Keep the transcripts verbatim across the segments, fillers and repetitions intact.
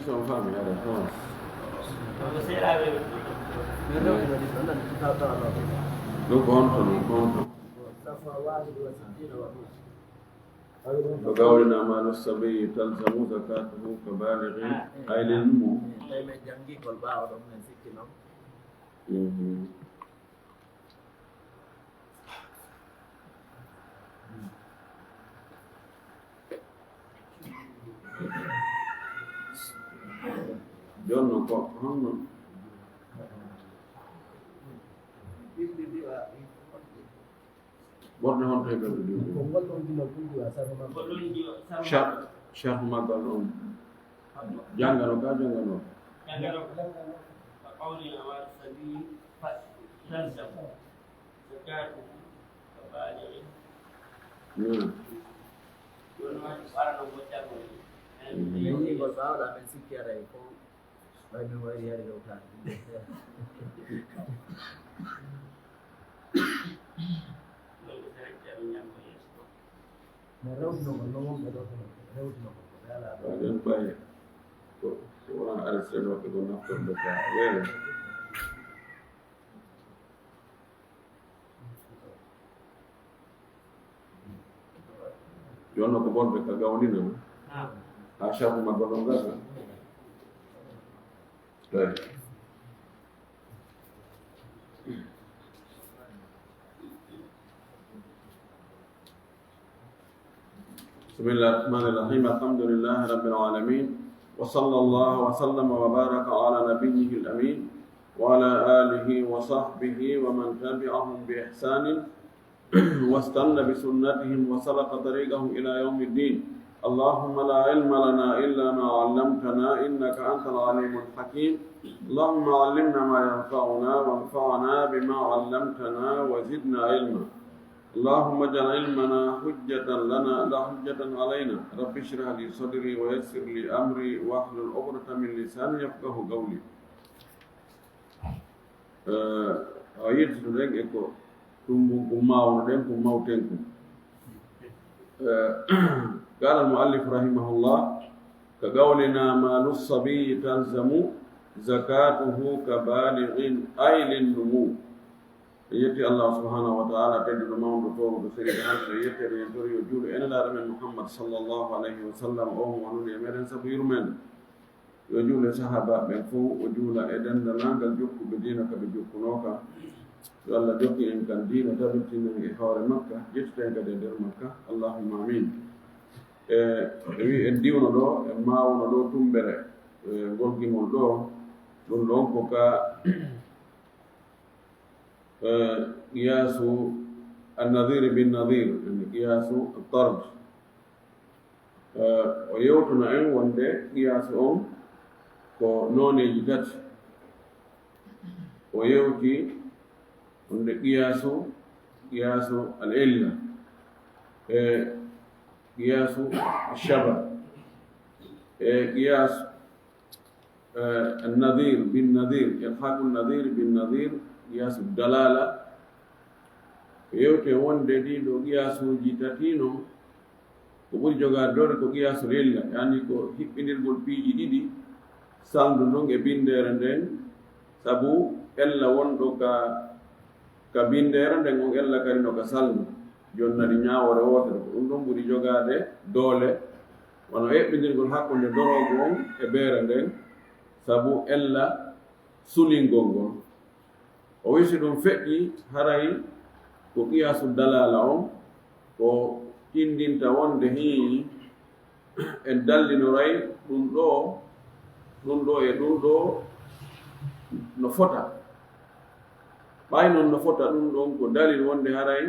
On faami, aɗa faami. Ɗum ko honto non, ko honto? Ko gawlina maalu sabiyi talzamu zakatuhu ka balighin aylin mu. Mhm. Jooni noon ko honno? Ɓorne honto e ɓerɗe ɗiɗi? Sharh, sharh maggal on. Janngano ka, janngano. Janngano ka. Ka qawli amar sabi talzam. Zakatu ka balighin. Hmm. Jooni waɗi ɓarano mo janngo. Hmm. Min ni ko baawɗa men sikki aray ko ɓay men wayri hari rewtaade. Ɗum ko sere ceerno ñanngo yeeso. Mais rewtinogol no wonɓe ɗo kono rewtinogol ko ɓe alaa ɗo. Waɗen ɓay ko, ko wona arrêté maɓɓe ko naftorɓe ka weeyo. Jooni ko bonɓe ka gawlina. Ha sharh maggal on gasa. Tawi. بسم الله الرحمن الرحيم. الحمد لله رب العالمين. وصلى الله وسلم وبارك على نبيه الأمين وعلى آله وصحبه ومن تبعهم بإحسان واستن بسنتهم وسلك طريقهم إلى يوم الدين. اللهم لا علم لنا إلا ما علمتنا إنك أنت العليم الحكيم. اللهم علمنا ما ينفعنا وانفعنا بما علمتنا وزدنا علما. اللهم اجعل علمنا حجة لنا لا حجة علينا. رب اشرح لي صدري ويسر لي أمري واحلل عقدة من لساني يفقه قولي. Eh, a yettude ɗen e ko ɗum gumma wonɗen ko mawten ko. Eh, قال المؤلف رحمه الله: كقولنا مال الصبي تلزم زكاته كبالغ أي للنمو. En yetti Allah subhanahu wa ta'ala, tedduɗo mawɗo, towɗo, seniiɗo, halluɗo, yettere, en tori yo juulu e Nelaaɗo men Muhammad sallallahu alayhi wa sallam, o mo wonuni e meɗen sabu yurmeende. Yo juulu e sahaabaaɓe ɓen fow, o juula e denndaangal jokkuɓe diina ka ɓe jokkunoo ka. Yo Allah jokku en kan diina, tabitin en e hoore makka, ƴettu en kadi e nder makka. Allahumma amin. E, e wi en diwno ɗo, en maawno ɗo tumbere, e, ngol gimol ɗo, ɗum ɗon ko ka Eh, qiyaasu an-nadhir bin-nadhir, yani qiyaasu at-tard. Eh, o yewtuno en wonde qiyaasu on ko nooneeji tati. O yewti wonde qiyaasu, qiyaasu al-illa, e qiyaasu ash-shabah, e qiyaasu Eh, an-nadhir bin-nadhir, ilhaqu an-nadhir bin-nadhir, qiyaasu dalala. Ko yewte wonde ɗii ɗoo qiyaasuuji tati non, ko ɓuri jogaade doole ko qiyaasu illa, yani ko hiɓɓindirgol piiji ɗiɗi, salndu ndun e binndeere nden, sabu ella wonɗo ka, ka binndeere nden, on ella kadi no ka salndu. Jonnani ñaawoore wootere, ko ɗum ɗon ɓuri jogaade doole, wano eɓɓindirgol hakkunde doroogu on e beere nden, sabu ella sulingol ngol. O wi'i si ɗum feƴƴi, haray ko qiyaasu dalala on, ko tinndinta wonde hii, en dallinoray ɗum ɗoo, ɗum ɗoo e ɗum ɗoo no fota. Ɓay non no fota, ɗum ɗon ko dalil wonde haray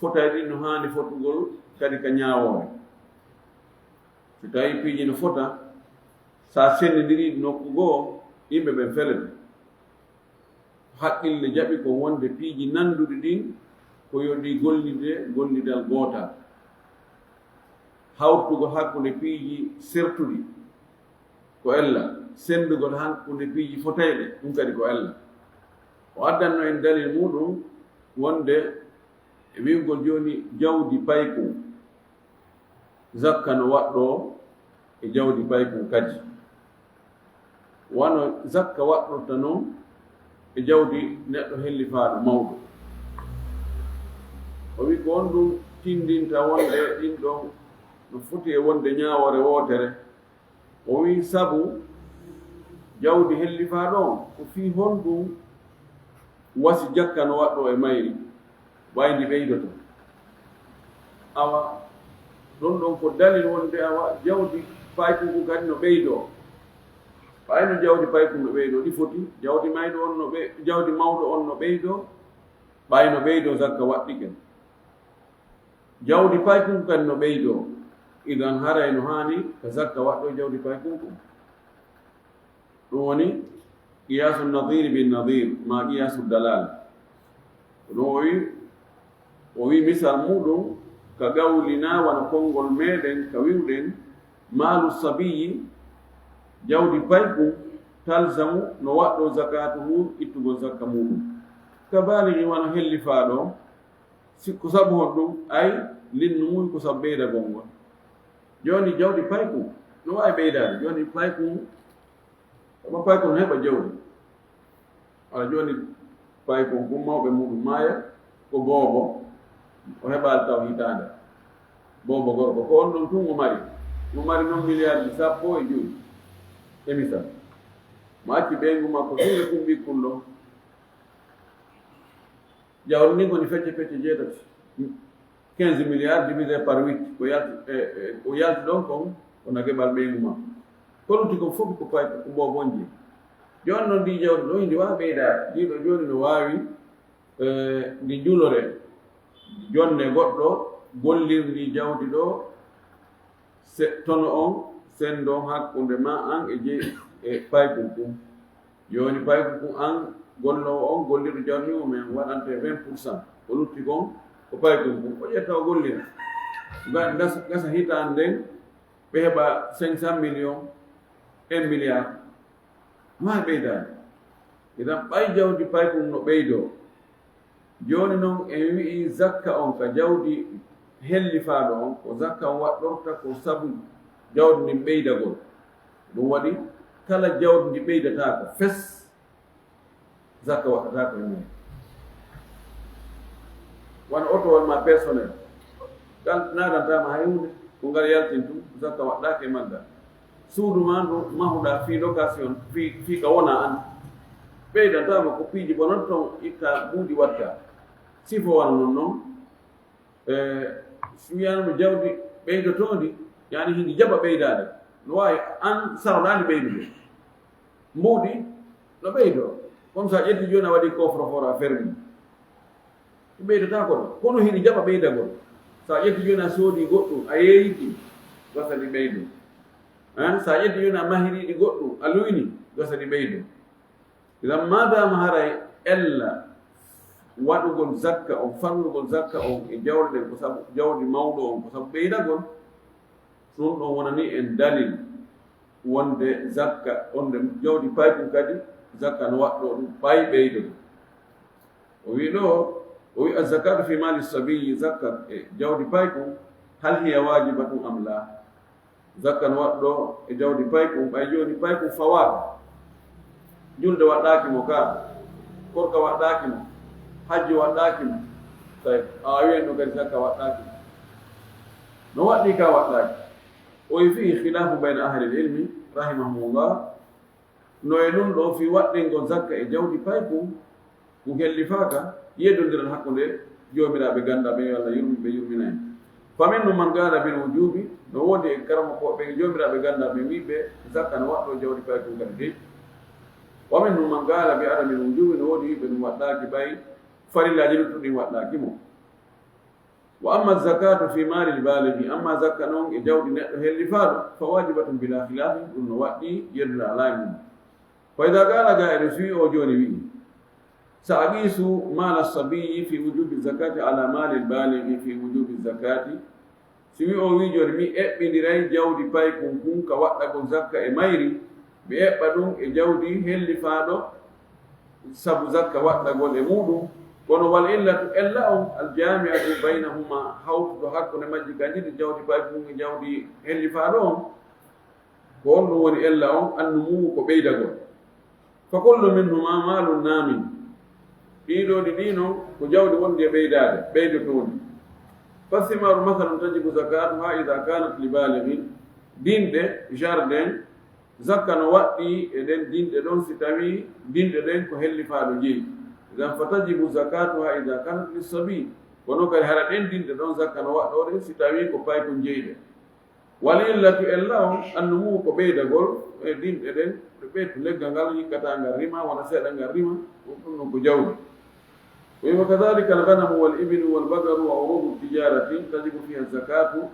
fotayɗi no haani fotugol kadi ka ñaawoore. Si tawii piiji no fota, sa senndindirii ɗi nokku goo, yimɓe ɓen felete. Haqqille jaɓi ko wonde piiji nannduɗi ɗin ko yo ɗi gollide gollidal gootal. Hawrtugol hakkunde piiji sertuɗi ko ella, senndugol hakkunde piiji fotayɗe, ɗum kadi ko ella. O addanno en dalil muɗum wonde e wi'ugol jooni jawdi paykun, zakka no waɗɗoo e jawdi paykun kadi. Wano zakka waɗɗorta non e jawdi neɗɗo hellifaaɗo mawɗo. O wi ko honɗum tindinta wonde ɗin ɗon no foti e wonde ñaawoore wootere? O wi sabu jawdi hellifaaɗo on, ko fii honɗum wasi jakka no waɗɗoo e mayri, ɓay ndi ɓeydoto. Awa, ɗon ɗon ko dalil wonde awa jawdi paykun kun kadi no ɓeydoo. Ɓay no jawdi paykun no ɓeydoo, ɗi foti, jawdi mayɗo on no ɓe-, jawdi mawɗo on no ɓeydoo, ɓay no ɓeydoo zakka waɗɗike. Jawdi paykun kun kadi no ɓeydoo, idan haray no haani ka zakka waɗɗoo jawdi paykun kun. Ɗum woni qiyaasu nadiri bin nadir, ma qiyaasu dalal. Ɗum o wi, o wi misal muɗum ka gawlina wano konngol meɗen ka wi'uɗen, maalu sabiyi, jawdi paykun, talzamu, no waɗɗoo zakatuhu, ittugol zakka muɗum. Ka baligi wano hellifaaɗo, si ko sabu honɗum, ay linnu mum ko sabu ɓeydagol ngol. Jooni jawdi paykun, no waawi ɓeydaade. Jooni paykun, Sabu paykun heɓa jawdi. Wala jooni paykun kun mawɓe muɗum maaya, ko boobo, o heɓaali taw hitaande. Boobo gorko, ko on ɗon tun o mari. O mari non miliyarji sappo e jowi. E misal. Mo acci ɓeyngu makko, tun e kun ɓikkun ɗon. Jawdi ndin koni fecce fecce jeetati. Quinze milliards divisé par huit. Ko yalti, e, e, ko yalti ɗon kon, ko na geɓal ɓeyngu makko. Ko lutti kon fof ko pay, ko boobon jeyi. Jooni noon ndi jawdi ɗo, ndi waawi ɓeydaade. Ndi ɗo jooni no waawi, e, ndi julore. Jonne goɗɗo gollirndi jawdi ɗo, se-, tono on, senndo hakkunde ma an e jey, e paykun kun. Jooni paykun kun an, golloowo on, gollirɗo jawdi o men waɗante vingt pour cent. Ko lutti kon, ko paykun kun. O ƴetta o gollira. Nga-, gasa, gasa hitaande nden, ɓe heɓa cinq cent millions, un milliard. Maa ɓeydaade. Idan ɓay jawdi paykun no ɓeydoo. Jooni non en wi'i zakka on ka jawdi hellifaaɗo on, ko zakka on waɗɗorta ko sabu jawdi ndin ɓeydagol. Ɗum waɗi kala jawdi ndi ɓeydataako fes, zakka waɗɗataako e mum. Wano otowol ma personnel, ngal naadantaama hay huunde, ko ngal yaltin tun, zakka waɗɗaaki e maggal. Suudu maa ndu mahuɗaa fii location, fii, fii ka wonaa an. Ɓeydantaama ko piiji bonon ton itta buuɗi watta. Sifo wano non non. E, si wiyaama jawdi ɓeydotoondi, yaani hindi jaɓa ɓeydaade. No waawi an saroɗaani ɓeydude. Mbuuɗi no ɓeydoo. Comme ça ƴetti jooni a waɗi coffre-fort a fermi. Ɗi ɓeydataako ɗo. Kono hiɗi jaɓa ɓeydagol. So a ƴetti jooni a soodii goɗɗum, a yeeyiti, gasa ɗi ɓeydo. Hein? So a ƴetti jooni a mahirii ɗi goɗɗum, a luyni, gasa ɗi ɓeydo. Idan maadaama haray ella waɗugol zakka on, fannugol zakka on e jawle ɗen ko sabu, jawdi mawɗo on ko sabu ɓeydagol, ɗum ɗon wonani en dalil wonde zakka, wonde jawdi paykun kadi zakka no waɗɗoo ɗum ɓay ɓeydo. O wi ɗo, o wi azzakatu fi mali sabiyi, zakka e jawdi paykun, hal hiya wajibatun am la? Zakka no waɗɗoo e jawdi paykun, ɓay jooni paykun fawaaka. Julde waɗɗaaki mo ka, korka waɗɗaaki mo, hajji waɗɗaaki mo. Tawi a wiyan ɗum kadi zakka waɗɗaaki mo. No waɗɗii ka waɗɗaaki? O wi fihi khilafu bayna ahli ilmi, rahimahumullah. No e ɗum ɗo fii waɗɗingol zakka e jawdi paykun, kun hellifaaka, yeddondiral hakkunde joomiraaɓe ganda ɓen, yo Allah yurmin ɓe, yurmina en. Fa minhum man qala bil wujubi, no woodi e karamokooɓe joomiraaɓe ganda ɓen wi'ɓe zakka no waɗɗoo jawdi paykun kadi dey. Wa minhum man qala bi adamil wujubi, no woodi wi'ɓe ɗum waɗɗaaki ɓay farillaaji luttuɗi ɗin waɗɗaaki mo. Wa amma zakatu fi malil baligi, amma zakka non e jawdi neɗɗo hellifaaɗo, fa wajibatun bila khilafi, ɗum no waɗɗii yeddondiral alaa e mum. Fa idha qala qa'ilun, si wi'o jooni wi'i, sa aqisu mala sabiyi fi wujubi zakati ala malil baligi fi wujubi zakati, si wi'o wi'i jooni mi eɓɓindiray jawdi paykun kun ka waɗɗagol zakka e mayri, mi eɓɓa ɗum e jawdi hellifaaɗo sabu zakka waɗɗagol e muɗum. Kono wal illatu, ella on, al jami'atu baynahuma, hawtuɗo hakkunde majji kan ɗiɗi, jawdi paykun e jawdi hellifaaɗo on, Ko honɗum woni ella on? Annumu ko ɓeydagol. Fa kullu minhuma malun namin. Ɗiɗo ɗi ɗino ko jawdi wondi e ɓeydaade, ɓeydotoondi. Fa simaru masalan tajibu zakatuha ida kanat li balighin. Dinɗe, jardin, zakka no waɗɗi e ɗen dinɗe ɗon si tawi dinɗe ɗen ko hellifaaɗo jeyi. Idan fa tajibu zakatuha ida kanat li sabi. Kono kadi hara ɗen dinɗe ɗon zakka no waɗɗoɗe si tawi ko paykun jeyiɗe. Wal illatu ella on, annumu ko ɓeydagol e dinɗe ɗen, ɓe ɓeytu leggal ngal yikkata ngal rima, wona seeɗa ngal rima, ɗum ɗum ɗum ko jawdi. Wa kadhalika al ghanamu wal ibilu wal bakaru wa urudu tijarati tajibu fiha zakatu.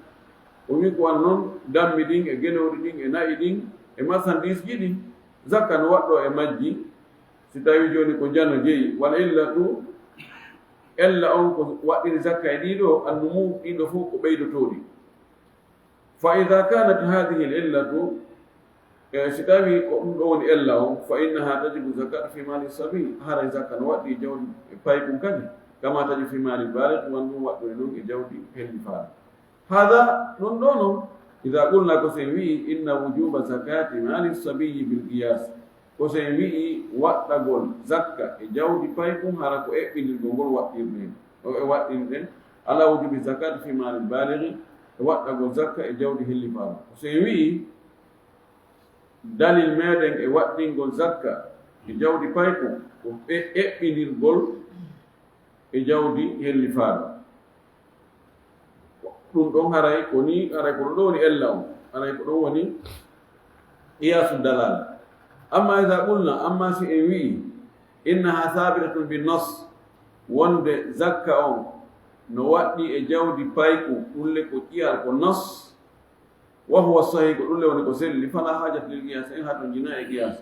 O wi ko wano non dammi ɗin e gelooɗi ɗin e na'i ɗin e marchandise ji ɗin, zakka no waɗɗo e majji. Si tawi jooni ko jano jeyi, wal illatu, ella on ko waɗɗini zakka e ɗiɗo, annumu ɗiɗo fof ko ɓeydotooɗi. Fa ida kanat hadihi l illatu, e si tawi ko ɗum ɗo woni ella on, fa innaha tajibu zakat fi mali sabi, haray zakka no waɗɗi e jawdi e paykun kadi, kama tajibu fi mali baligh, wan ɗum waɗɗori ɗum e jawdi hellifaaɗo. Hada, ɗum ɗo non, ida qulna, ko sen wi'i, inna wujuba zakati mali sabiyi bil qiyas, ko sen wi'i waɗɗagol zakka e jawdi paykun hara ko eɓɓindirgol ngol waɗɗirɗen, o e waɗɗirɗen, ala wujubi zakat fi mali balighi, e waɗɗagol zakka e jawdi hellifaaɗo. Ko so en wi'i dalil meɗen e waɗɗingol zakka e jawdi paykun ko e-, eɓɓindirgol e jawdi hellifaaɗo. Ɗum ɗon haray ko ni, haray ko ɗo woni ella on, haray ko ɗon woni qiyasu dalal. Amma ida qulna, amma si en wi'i, innaha sabitatun bi nas, wonde zakka on no waɗɗi e jawdi payku, ɗum le ko qiyas, ko nas, wa huwa sahih, ko ɗum le woni ko selli, fala hajat lil qiyas, en hatonjina e qiyas.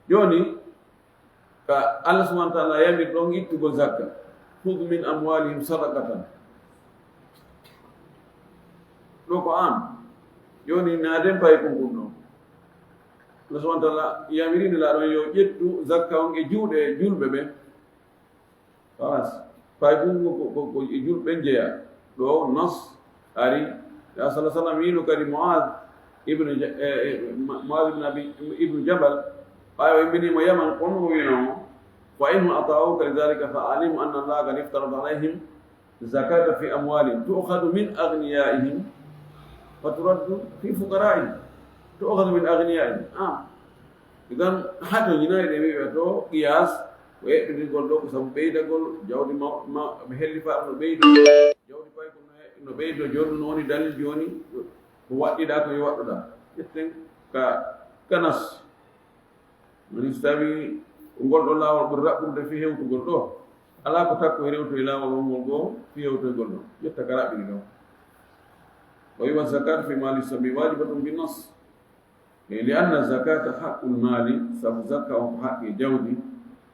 Jooni, ka Allah subhanahu wa ta'ala yamir ɗon ittugol zakka, "Khudh min amwalihim sadaqatan." Ɗo ko am. Jooni, naaden paykun kun ɗon. Allah subhanahu wa ta'ala yamiri Nelaaɗo on yo ƴettu zakka on e juuɗe julɓe ɓen. Halas. Paykun ko, ko, ko, ko e julɓe ɓen jeyaa. Ɗo nas ari. Ya sallallahu alaihi wasallam wiino kadi Mu'adh ibn Ja-, eh, eh, Ma-, Mu'adh ibn Abi, ibn Jabal, ɓaawo immini mo Yaman, on o wiino mo, "Fa in ata'uka lidhalika fa a'limhum anna Allaha qad iftarada alaihim zakata fi amwalihim tu'khadhu min aghniyaihim fa turaddu fi fuqaraihim." Tu'khadhu min aghniyaihim. Ah. Idan, hato ñinayi ɗe wi'e to qiyas, ko eɓɓindirgol ɗo, ko sabu ɓeydagol, jawdi ma, ma, hellifaaɗo no ɓeydo, jawdi paykun no he-, no ɓeydo, jooni no woni dalil jooni, ko waɗɗiɗa, ko yo waɗɗoɗa. Ƴetten ka, ka nas. Woni so tawi ko ngol ɗo laawol ɓuri raɓɓude fii hewtugol ɗo, alaa ko takko e rewtoy laawol on ngol goo fii hewtoygol ɗo. Ƴetta ka raɓɓiɗi ɗo. O wi'a zakat fi mali sabi wajibatun bi nas. E, li anna zakata haqqul mali, sabu zakka on ko haqqe jawdi.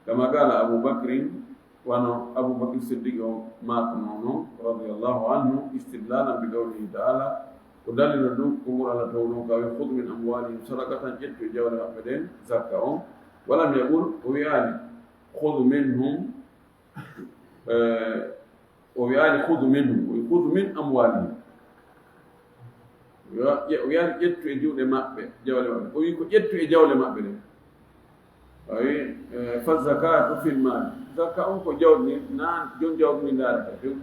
Kama qala Abu Bakrin, wano Abu Bakr Siddiq o maakno non, radiyallahu anhu, istidlalan bi qawlihi ta'ala, ko dalila ɗum ko ngol Allah tawno ka wi, "Khudh min amwalihim sadaqatan", ƴettu e jawle maɓɓe ɗen zakka on. Walam yaqul, o wi'aani, "Khudh minhum", eh, o wi'aani, "Khudh minhum", o wi'i, "Khudh min amwalihim". O wi'a-, o wi'aani, "Ƴettu e juuɗe maɓɓe, jawle maɓɓe." O wi'i ko, "Ƴettu e jawle maɓɓe ɗen." Awi, eh, fa zakatu fil mali. Zakka on ko jawdi, na jon jawdi ndi ndaarata few.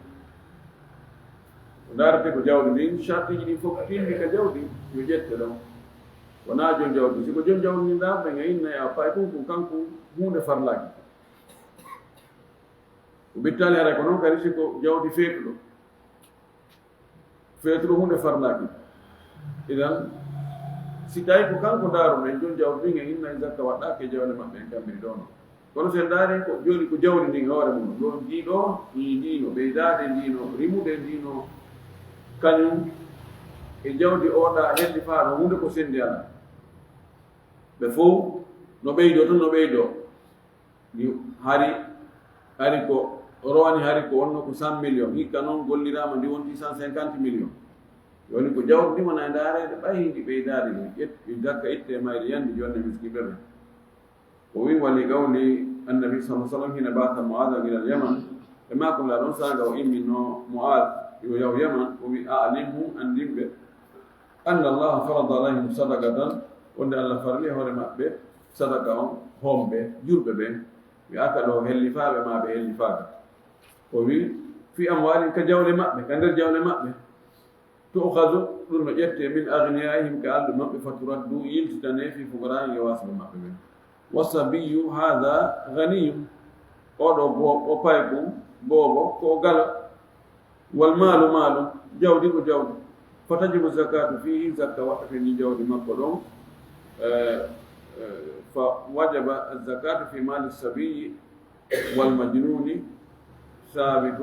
Ko ndaarata ko jawdi ndin, shartiji ɗin fof tindi ka jawdi, yo ƴette ɗon. Wona jon jawdi. Si ko jon jawdi ndi ndaarata, nga inna ya paykun kun kanko huunde farlaaki. Ko ɓittaali haray ko non kadi si ko jawdi feetuɗo. Feetuɗo huunde farlaaki. Idan, si tawi ko kanko ndaaruɗen, jon jawdi ɗin e inna e zakka waɗɗaaki e jawle maɓɓe en kamɓe ɗon. Kono si en ndaari ko jooni ko jawdi ndin hoore mum, ɗo ndi ɗo, ndi, ndi no ɓeydaade, ndi no rimude, ndi no kañum e jawdi oɗa hellifaaɗo huunde ko sendi alaa. Ɓe fow no ɓeydoo tan, no ɓeydoo. Ndi hari, hari ko rowani hari ko wonno ko cent millions. Hikka noon golliraama ndi wonti cent cinquante millions. Jooni ko jawdi ndi wona e ndaareede, ɓay ndi ɓeydaade ndi. Ƴet-, zakka itte e mayri yandi jonne miskiiɓe ɓe. O wi, wali qawli annabi sallallahu alaihi wasallam hina ba'atha Mu'adhan ila al-Yaman. E maako la ɗon saanga o imminno Mu'adh yo yahu Yaman, o wi, a'limhum, anndin ɓe. أن الله فرض عليهم صدقة, wonde Allah farli hoore maɓɓe sadaka on, homɓe, julɓe ɓen, wi'aaka ɗo hellifaaɓe maa ɓe hellifaaka. O wi, في أموالهم, ka jawle maɓɓe, ka nder jawle maɓɓe. تؤخذ, ɗum no ƴettee, من أغنيائهم, ka alɗuɓe maɓɓe, فترد, yiltitanee, في فقرائهم, e waasɓe maɓɓe ɓen. والصبي هذا غني, oo ɗoo bo-, o payku, boobo, ko o galo. والمال مال, jawdi ko jawdi. فتجب الزكاة فيه, zakka waɗetee ndi jawdi makko ɗon. Eh, eh, فوجب الزكاة في مال الصبي والمجنون ثابت,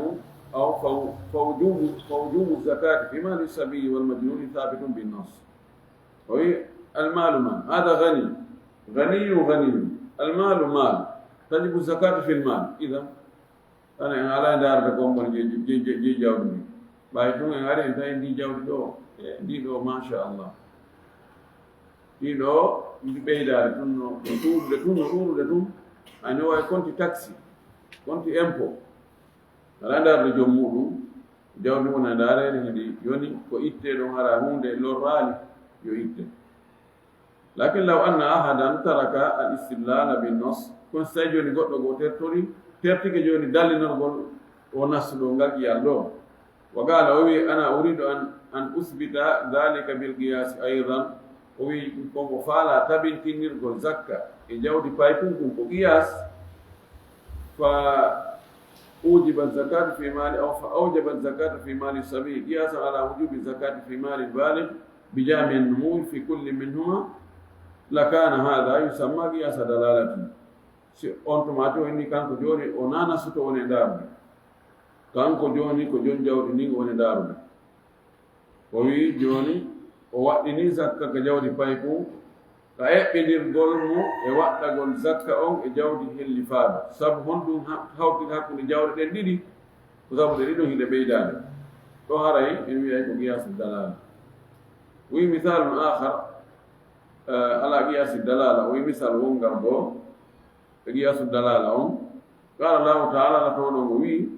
أو فو-, فوجوب، فوجوب الزكاة في مال الصبي والمجنون ثابت بالنص. O wi, المال مال, هذا غني، غني غني، المال مال، تجب الزكاة في المال. Idan, hano en alaa e ndaarde ko on woni je-, je-, je-, je jawdi ndi. Ɓay tun en ari en tawi ndi jawdi ɗoo, e ndi ɗoo, machallah. Ndi ɗoo, ndi ɓeydaade tun no, no ɗuuɗude tun, no ɗuuɗude tun. Ay no wayi konti taxe, konti impôt. Alaa e ndaarde joom muɗum, jawdi wona ndaareede, ndi yoni ko ittee ɗon, hara huunde lorraali, yo itte. لكن لو أن أحدا ترك الاستدلال بالنص, kono so tawi jooni goɗɗo goo tertori, tertike jooni dallinorgol o nassu ɗoo ngal ƴiyal ɗoo. وقال, o wi, أنا أريد أن، أن أثبت ذلك بالقياس أيضا. O wi, ko mo faalaa tabintinirgol zakka e jawdi paykun kun ko qiyaas. فأوجب الزكاة في مال، أو فأوجب الزكاة في مال الصبي قياسا على وجوب الزكاة في مال البالغ بجامع النمو في كل منهما، لكان هذا يسمى قياس دلالة. Si on tuma to inni kanko jooni o nana suto woni ndaarude. Kanko jooni ko jon jawdi ndin woni ndaarude. O wi jooni o waɗɗini zakka ka jawdi paykun, ka eɓɓindirgol mo e waɗɗagol zakka on e jawdi hellifaaɗo. Sabu honɗum ha-, hawtiri hakkunde jawɗe ɗen ɗiɗi? Ko sabu ɗe ɗiɗon hiɗe ɓeydaade. Ɗo haray en wi'ay ko qiyaasu dalaala. Wi misaalun aakhar, eh, ala qiyaasi dalaala, o wi misal wongal ɗoo e qiyaasu dalaala on. Qaala Allaahu ta'aala, Allah towɗo mo wi,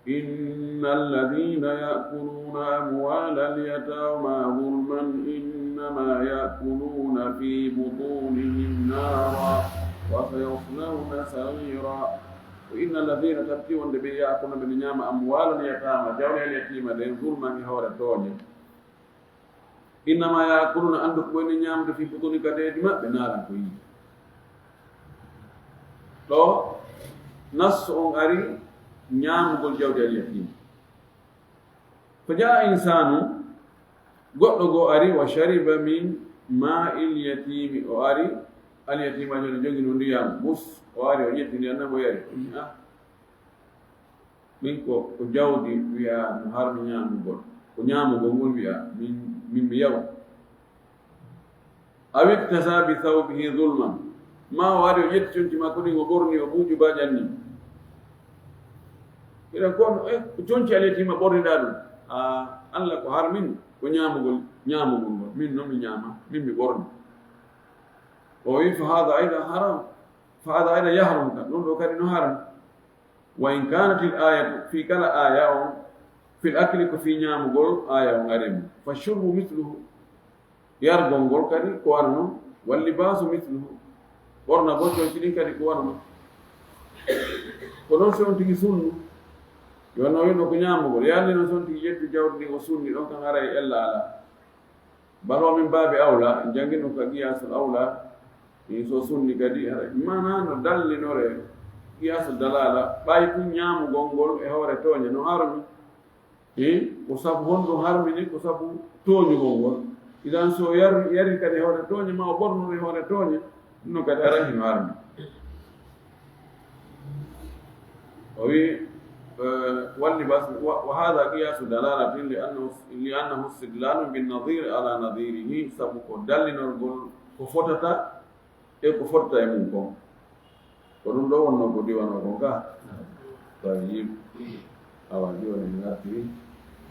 إن الذين يأكلون أموال اليتامى ظلما إنما يأكلون في بطونهم نارا وسيصلون سعيرا. وإن الذين, tabiti wonde ɓe, يأكلون, ɓe ñaama, أموال اليتامى, jawle al yatiima ɗen, ظلما, e hoore tooñe. إنما يأكلون, anndu ko ɓe woni ñaamde, في بطونهم, ka deedi maɓɓe, نارا, ko yiite. Ɗo nassu on ari ñaamugol jawdi al yatiima. فجاء إنسان, goɗɗo goo ari, وشرب من ماء اليتيم, o ari, al yatiima jooni joginoo ndiyam, mus, o ari, o ƴetti ndiyam ɗam, o yari. Ah. Min ko, ko jawdi wi'aa no harmi ñaamugol. Ko ñaamugol ngol wi'aa min, min mi yawa. أو اكتسى بثوبه ظلما. Maa o ari o ƴetti conci makko ɗin o ɓorni, o ɓuuƴu baajan ni. Hiɗen ko, eh, ko conci al yatiima ɓorniɗaa ɗum. Ah, Allah ko harmini ko ñaamugol, ñaamugol ngol. Min non mi ñaama, min mi ɓorni. O wi, فهذا أيضا حرام. فهذا أيضا يحرم, kan ɗum ɗoo kadi no harmi. وإن كانت الآية, fii kala aaya on, في الأكل, ko fii ñaamugol aaya on ari mo. فالشرب مثله, yargol ngol kadi ko wano non. واللباس مثله, ɓornagol conci ɗin kadi ko wano non. Ko non si on tigi sunnu, yo no wino ko ñaamugol, yalli non si on tigi ƴetti jawdi ndin o sunni ɗon, kan haray ella alaa. Bal wa min baabi awla, en janngii ɗum ka qiyaasul awla, in so sunni kadi, hara, maanaa no dallinoree qiyaasul dalaala, ɓay tun ñaamugol ngol e hoore tooñe no harmi. Eh, ko sabu honɗum harmini? Ko sabu tooñugol ngol. Idan so yar-, yari kadi e hoore tooñe, ma o ɓornoo e hoore tooñe, ɗum non kadi haray hino harmi. O wi, eh, واللباس, و، وهذا قياس دلالة لأنه، لأنه استدلال بالنظير على نظيره, sabu ko dallinorgol ko fotata e ko fotata e mum kon. Ko ɗum ɗoo wonnoo ko diwanoo kon ka. Tayyib. Awa, jooni mi artiri.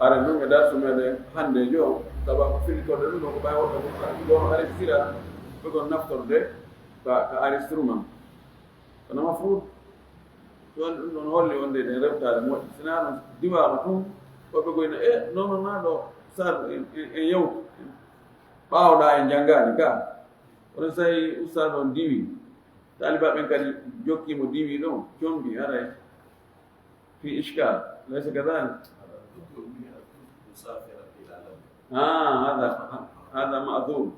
Hara non e darsu meɗen hannde jo, sabu ko fillitorde ɗum ɗoo ko ɓay wonta ko ka, ɗum ɗoo no ari sira, ko ɗon naftorde ka, ka enregistrement. Kono mafruud, ɗum ɗon holli wonde ɗen rewtaade moƴƴi. Sinaa ɗum diwaama tun, woɓɓe goyna, e, non, non, naa ɗo, sar, en, en, en yewtu, en Ɓaawoɗaa en janngaani ka. Kono so tawi ustaad on diwi, taalibaaɓe ɓen kadi jokki mo diwi ɗon, combi, haray fi ishkal. Laysa kadhalik? Ah, hada, hada ma'dhur.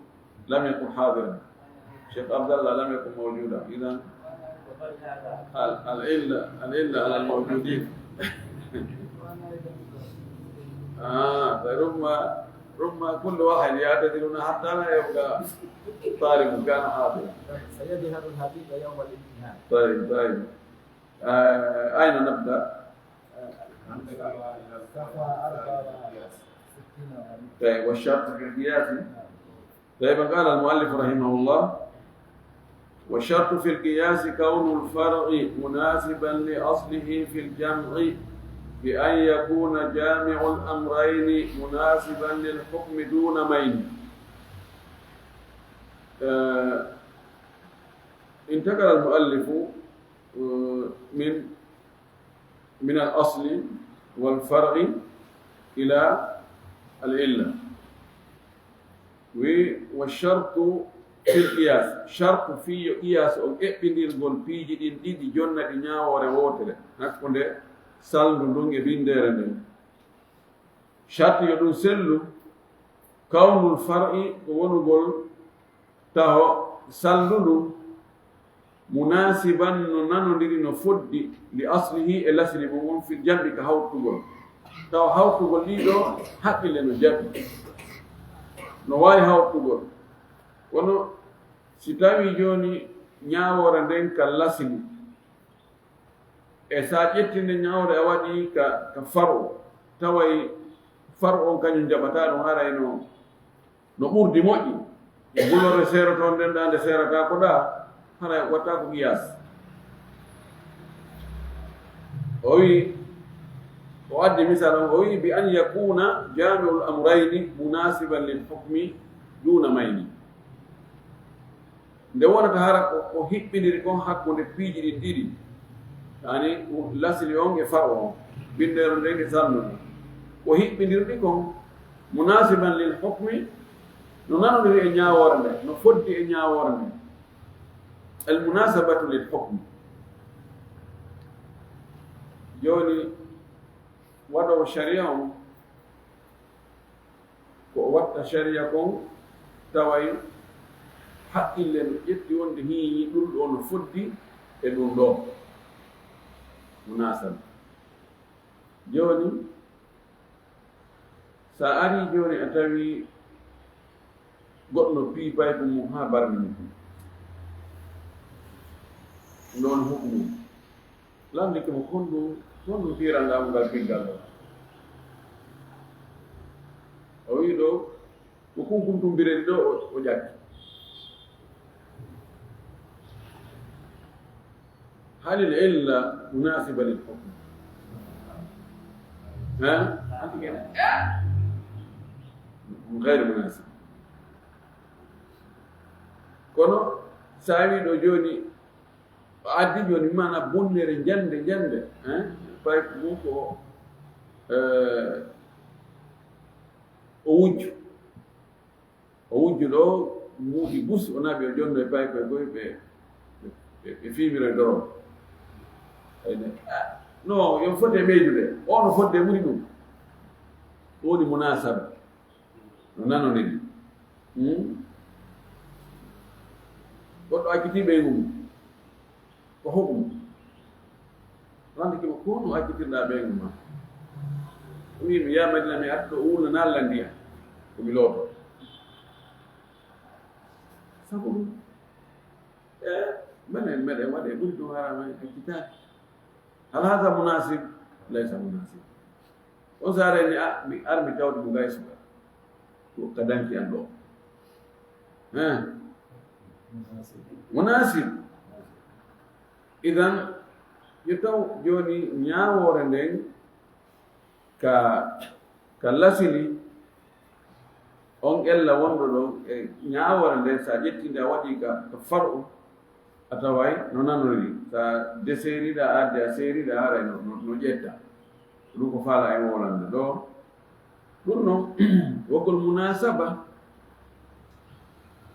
Lam yakun hadiran. Sheikh Abdallah lam yakun mawjudan. Idhan, al, al illa, al illa ala al mawjudin. Ah, فربما، ربما كل واحد يعتذر هنا حتى لا يبقى طالب كان حاضرا. سيظهر الحقيقة يوم الامتحان. طيب، طيب. آه، أين نبدأ؟ صفحة أربعة وستين. طيب، والشرط في القياس؟ طيب، قال المؤلف رحمه الله: والشرط في القياس كون الفرع مناسبا لأصله في الجمع، بأن يكون جامع الأمرين مناسبا للحكم دون مين. آه، انتقل المؤلف، آه، من، من الأصل والفرع إلى العلة. Wi, والشرط في القياس. Shartu fii yo qiyaas on, eɓɓindirgol piiji ɗin ɗiɗi, jonna ɗi ñaawoore wootere, hakkunde salndu ndun e binndeere nden. Sharti yo ɗun sellu, كون الفرع, ko wonugol taho salndu ndun, مناسبا, no nanondiri, no foddi, لأصله, e lasli mun on, في الجمع, ka hawtugol. Tawa hawtugol ɗii ɗoo haqqille no jaɓi, no waawi hawtugol. Kono si tawii jooni ñaawoore nden ka lasli, e sa ƴetti nden ñaawoore a waɗi ka, ka far'u, taway far'u on kañun jaɓataa ɗun, haray no no ɓurdi moƴƴi. Bulore seeroto nden ɗaa, nde seerataako ɗaa, haray wattaako qiyaas. O wi, o addi misal on, o wi: بأن يكون جامع الأمرين مناسبا للحكم دون مين. Nde wonata hara ko, ko hiɓɓindiri kon hakkunde piiji ɗin ɗiɗi, yani lasli on e far'u on, binndeere nden e salndu ndun, ko hiɓɓindirɗi kon, مناسبا للحكم, no nanondiri e ñaawoore nden, no foddi e ñaawoore nden. المناسبة للحكم. Jooni, waɗoowo sharia on, ko o watta sharia kon, taway haqqille no ƴetti wonde hii ɗun ɗoo no foddi e ɗun ɗoo. Munasaba. Jooni, sa arii jooni a tawii goɗɗo no piyi payko mun haa barmini ɗun. Ɗun ɗon hukmu. Lanndike mo: "Honɗun, honɗun piiranɗaa mo ngal piggal ɗoo?" O wi'i ɗoo, ko kunkuntumbireli ɗoo o, o ƴakki. هل العلة مناسبة للحكم؟ ها؟ غير مناسبة. Kono sa wii ɗoo jooni, o addi jooni maana bonnere njande, njande, hein? Pay ko ɗun ko, eh, o wujju. O wujju ɗoo, muusi bus, o naɓi, o jonno e pay koy koy, ɓe, ɓe, ɓe, ɓe fiimiro e doro. Ay ne, ah, no, yo foti e ɓeydude. O no foti e ɓuri ɗun. Ɗun woni munasaba. No nanondiri. Hmm? Goɗɗo accitii ɓeyngu mum. Ko hoɗum? Rande kimo ko no accitirɗaa ɓeyngu maa. O wi'i mi, "Yaa Madina, mi arti ɗoo wulna naa lanndiya. Ko mi looto." Sabu ɗun, e, menen, meɗen waɗi e ɓuri ɗun haraama en accitaaki. هل هذا مناسب؟ ليس مناسب. On saare ni, a, mi ar mi tawde mo gay suka. Ko ka danki an ɗoo. Hein? Munasib. Idan, yo taw jooni ñaawoore nden ka, ka lasili on ella wonɗo ɗon e ñaawoore nden, sa ƴetti nde a waɗi ka, ka far'u, a taway no nanori. Sa deseeriɗa, a addi a seeriɗa, haray no, no, no ƴetta. Ɗun ko faala en wolande ɗoo. Ɗun non, wogol munasaba,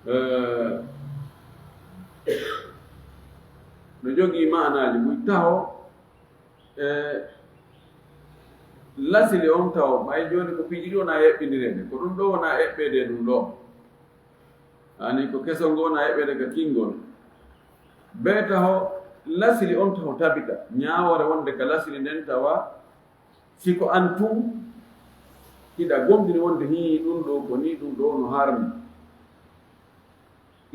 Eh, no jogii maanaaji buy taho, e lasili on taho, ɓay jooni ko piiji ɗi wonaa eɓɓindireede, ko ɗum ɗo wonaa eɓɓeede e ɗum ɗo. Ani ko kesol ngol wonaa eɓɓeede ka kinngol. Bee taho lasili on taho tabita, ñaawoore wonde ka lasili nden tawa si ko an tun hiɗa gomɗini wonde hii ɗum ɗo ko nii ɗum ɗo no harmi.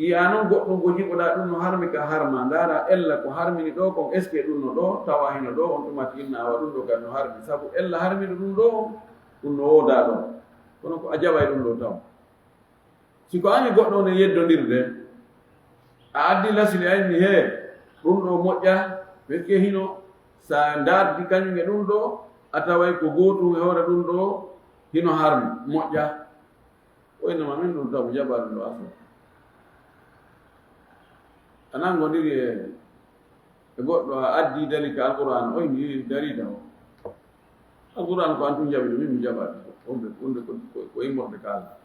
Yi'a non goɗɗum ko jiɓoɗaa ɗum no harmi ka harma, ndaara ella ko harmini ɗo kon, est-ce que ɗum no ɗo, tawa hino ɗo, on tuma tinna awa ɗum ɗo kadi no harmi, sabu ella harmini ɗum ɗo on, ɗum no woodaa ɗo. Kono ko a jaɓay ɗum ɗo taw. Si ko an e goɗɗo on e yeddondirde, a addi lasili a inni, "Hee, ɗum ɗo moƴƴa, fekke hino, sa ndaardi kañum e ɗum ɗo, a taway ko gootum e hoore ɗum ɗo, hino harmi, moƴƴa." O innama min ɗum taw, mi jaɓaa ɗum ɗo asal. A nangondiri e, e goɗɗo a addi dali ka Alqur'aan, o inni dali taw. Alqur'aan ko an tun jaɓi ɗum, min mi jaɓaa ɗum. Wonde, wonde ko, ko, ko immorde kaala.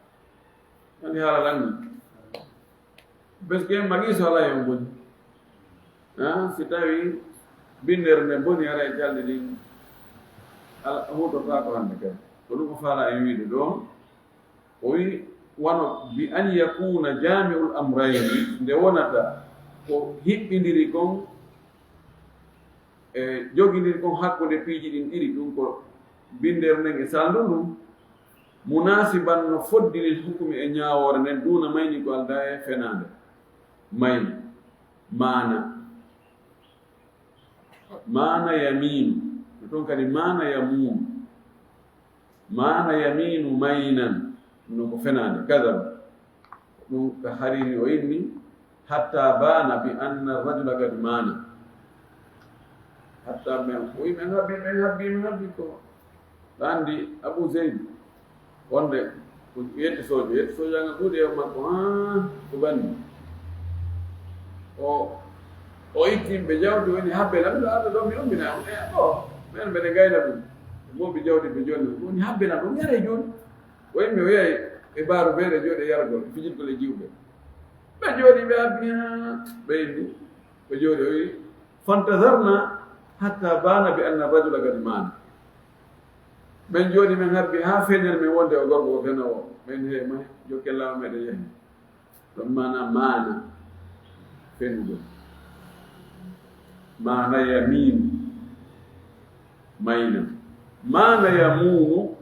Andi haala lanni. Parce que magi so alaa e on boni. Ah, si tawi binndere nden boni ara e calɗi ɗin, ala, huutortaa ko hannde kay. Ko ɗum o faala en wiide ɗo. O wi wano bi an yakuna jami'ul amrayni, nde wonata ko hiɓɓindiri kon e jogindiri kon hakkunde piiji ɗin ɗiɗi, ɗum ko binndere nden e salndu ndun, munasiban no foddi lil hukmi e ñaawoore nden, duna mayni ko aldaa e fenaande. Mayni, maana. Maana yamiinu. Ko ton kadi maana yamuunu. Maana yamiinu maynan. No ko fenaande. Kadaba. Ɗum ka hariri o inni, hatta baana bi anna rajula gadi maana. Hatta men, o wi men habbi, men habbi, men habbi ko. Ɗa anndi Abu Zeyd, wonde ko yetti soojo, yetti soojo anga ɗuuɗi e makko, haa ko banni. O, o itti yimɓe jawdi, woni habbe lam, ɗo arɗo ɗo, mi ummina on. E, o, men mbeɗe gayna ɗum. Mooɓi jawdi ɓe jooni, woni habbe lam, ɗum yare jooni. O yimɓe o yahi e baaru beere jooɗe yargol, fijirgol e jiwɓe. Ɓe jooɗi, ɓe habbi, haa ɓe inni. Ɓe jooɗi, o wi, fantazarna hatta baana bi anna rajula gadi maana. Ɓen jooɗi men habbi haa fenir men wonde o gorko o fenoowo. Men he ma jokken laawo meɗen yahi. Ɗon maana maana fenugol. Maana yamiinu mayna. Maana yamuunu,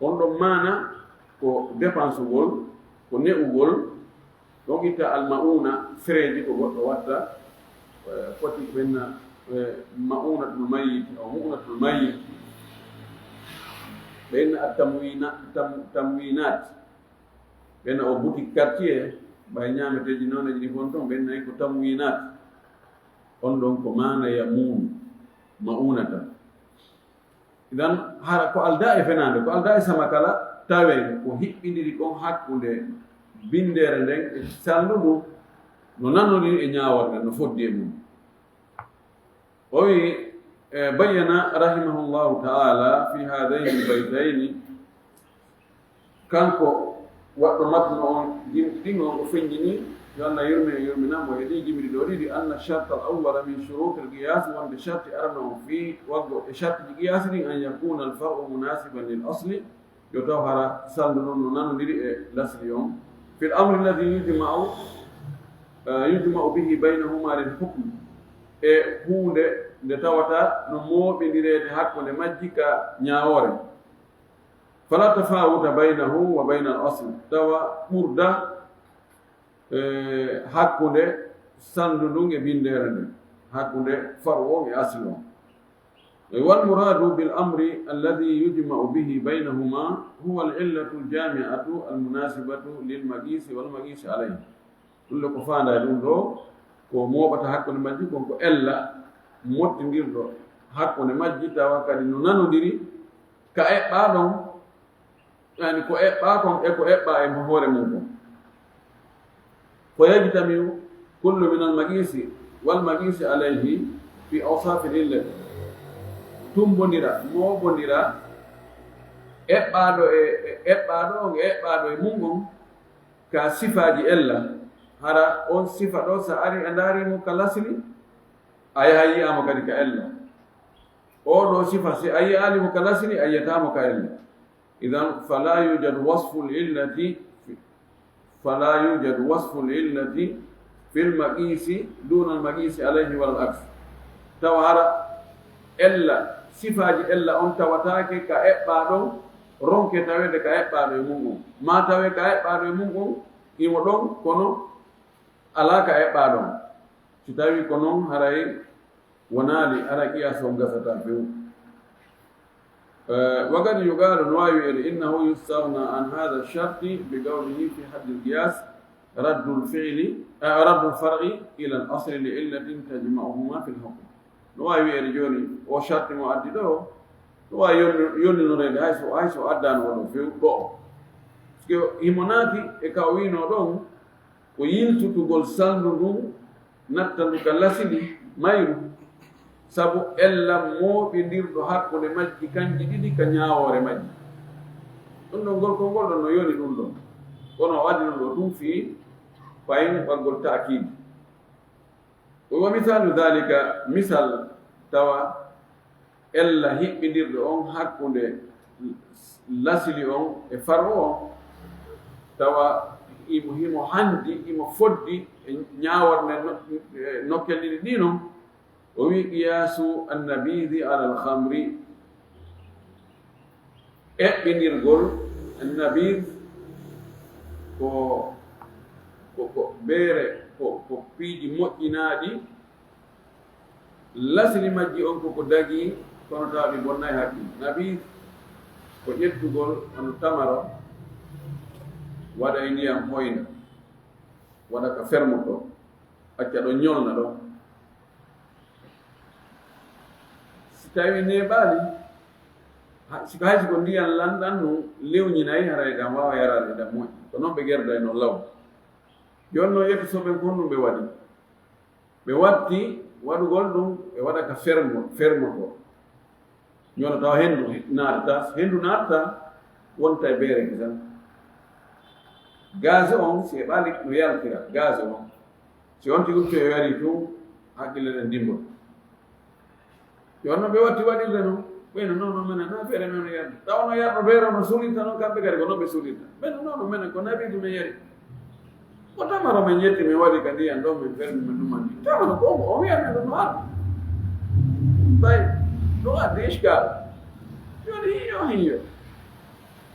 on ɗon maana ko dépensugol, ko ne'ugol, ɗon itta alma'una, fereeji ko goɗɗo watta, eh, foti ko ɓenna, eh, ma'unatul mayyit, aw mu'natul mayyit. Ɓenna at tamwina-, tam-, tamwinat. Ɓenna o boutique quartier, ɓay ñaameteeji nooneeji ɗi fon ton, ɓenna ko tamwinat. On ɗon ko maana yamuunu, ma'unatan. Idan, hara ko aldaa e fenaande, ko aldaa e samakala, tawen ko hiɓɓindiri kon hakkunde binndere nden e salndu ndu, no nanondiri e ñaaworde, no foddi e mum. O wi, e, bayyana rahimahullahu ta'ala fi hadayni albaytayni, kanko waɗɗo matnu on, jim-, ɗin on o feññini, yo Allah yurme e yurminamo e ɗi jimri ɗo ɗiɗi, anna sharta al awwala min shuruti al qiyas, wonde sharti arano on fii waggo e shartiji qiyasi ɗin, an yakuna al far'u munasiban lil asli, yo taw hara salndu ɗon no nanondiri e lasli on. Fil amri alladhi yujma'u, eh, yujma'u bihi baynahuma lil hukm, e huunde nde tawata no mooɓindireede hakkunde majji ka ñaawoore. Fala tafawuta baynahu wa bayna al asl, tawa ɓurda, eh, hakkunde salndu ndun e binndere nden, hakkunde faru on e asli on. E wal muradu bil amri alladhi yujma'u bihi baynahuma huwa al illatu al jami'atu al munasibatu lil maqisi wal maqisi alayhi. Ɗum ɗo ko faandaa e ɗum ɗo, ko mooɓata hakkunde majji kon ko ella mottindirɗo hakkunde majji, tawa kadi no nanondiri ka eɓɓaa ɗon, yani ko eɓɓaa kon e ko eɓɓaa e hoore mum kon. Ko yajtamiu kullu min al maqisi wal maqisi alayhi fi awsafi illati. Tumbondira, mooɓondira, eɓɓaaɗo e, e, eɓɓaaɗo on e eɓɓaaɗo e mum on, ka sifaaji ella, hara on sifa ɗo, sa ari a ndaari mo ka lasli, a yaha yi'aa mo kadi ka ella. Oo ɗoo sifa, si a yi'aali mo ka lasli, a yi'ataa mo ka ella. Idan, fala yujad wasfu l-illati, fala yujad wasfu l-illati fi l-maqiisi duna l-maqiisi alayhi wala l-aks. Tawa hara ella, sifaaji ella on tawataake ka eɓɓaa ɗon, ronke taweede ka eɓɓaaɗo e mum on. Maa tawee ka eɓɓaaɗo e mum on, imo ɗon, kono alaa ka eɓɓaaɗo on. Si tawii ko non, haray wonaali, hara qiyaas on gasataa few. Eh, wa qad yuqaalu, no waawi wi'eede, innahu yustaghnaa an haadha sharti bi qawlihi fi haddi l-qiyaas, raddu l-fi'li, eh, raddu l-far'i ila l-asli li illatin tajma'uhumaa fi l-hukm. No waawi wi'eede jooni, oo sharti mo addi ɗoo, no waawi yonni-, yonninoreede hay so, hay so addaano o ɗoo few ɗoo. Parce que himo naati e ka o wi'inoo ɗon, ko yiltutugol salndu ndun, natta ndu ka lasli mayru, sabu ella mooɓindirɗo hakkunde majji kanji ɗiɗi ka ñaawoore majji. Ɗun ɗon, ngol konngol ɗon no yoni ɗun ɗon. Kono o addi ɗun ɗoo tun fii fayin waɗgol ta'kiid. Wa misaalu daalika, misal tawa ella hiɓɓindirɗo on hakkunde lasli on e far'u on, tawa imo, himo hanndi, imo foddi e ñaaworɗe no-, e nokkel ɗiɗi ɗii non, o wi'i, qiyaasu annabiidi alal khamri, eɓɓindirgol annabiid ko, ko, ko beere, ko, ko piiji moƴƴinaaɗi, lasli majji on ko ko dagii, kono tawa ɗi bonnaay hakkil. Nabiid ko ƴettugol hono tamaro, waɗa e ndiyam hoynda, waɗa ka fermoto, acca ɗon ñolna ɗon. Si tawii neeɓaali, ha-, si ko hay si ko ndiyam lanɗam nun lewñinay, haray ɗam waawa yaraade, ɗam moƴƴi. Ko non ɓe gerday non law. Jooni non, yetto soɓe ko honɗum ɓe waɗi? Ɓe watti waɗugol ɗum, ɓe waɗa ka fermo, fermoto. Ñono tawa henndu naatata, henndu naatata, wonta e beere kisan. Gaz on, si e ɓaali no yaltira, gaz on. Si on tigi utti e yari tun, hakkille ɗen dimbo. Yo no ɓe watti waɗirde non, ɓeyno non, non menen, na beere men no yarde. Tawa no yardo beere no sulirta non, kamɓe kadi ko non ɓe sulirta. Ɓeyno non, non menen, ko nabiidu men yari. Ko tamaro men ƴetti, men waɗi ka ndiyan ɗon, men fermi, men ɗumani. Tamaro ko o, o wiya men ɗum no haram. Ɓay, ɗum addi iskal. Jooni hiyo, hiyo.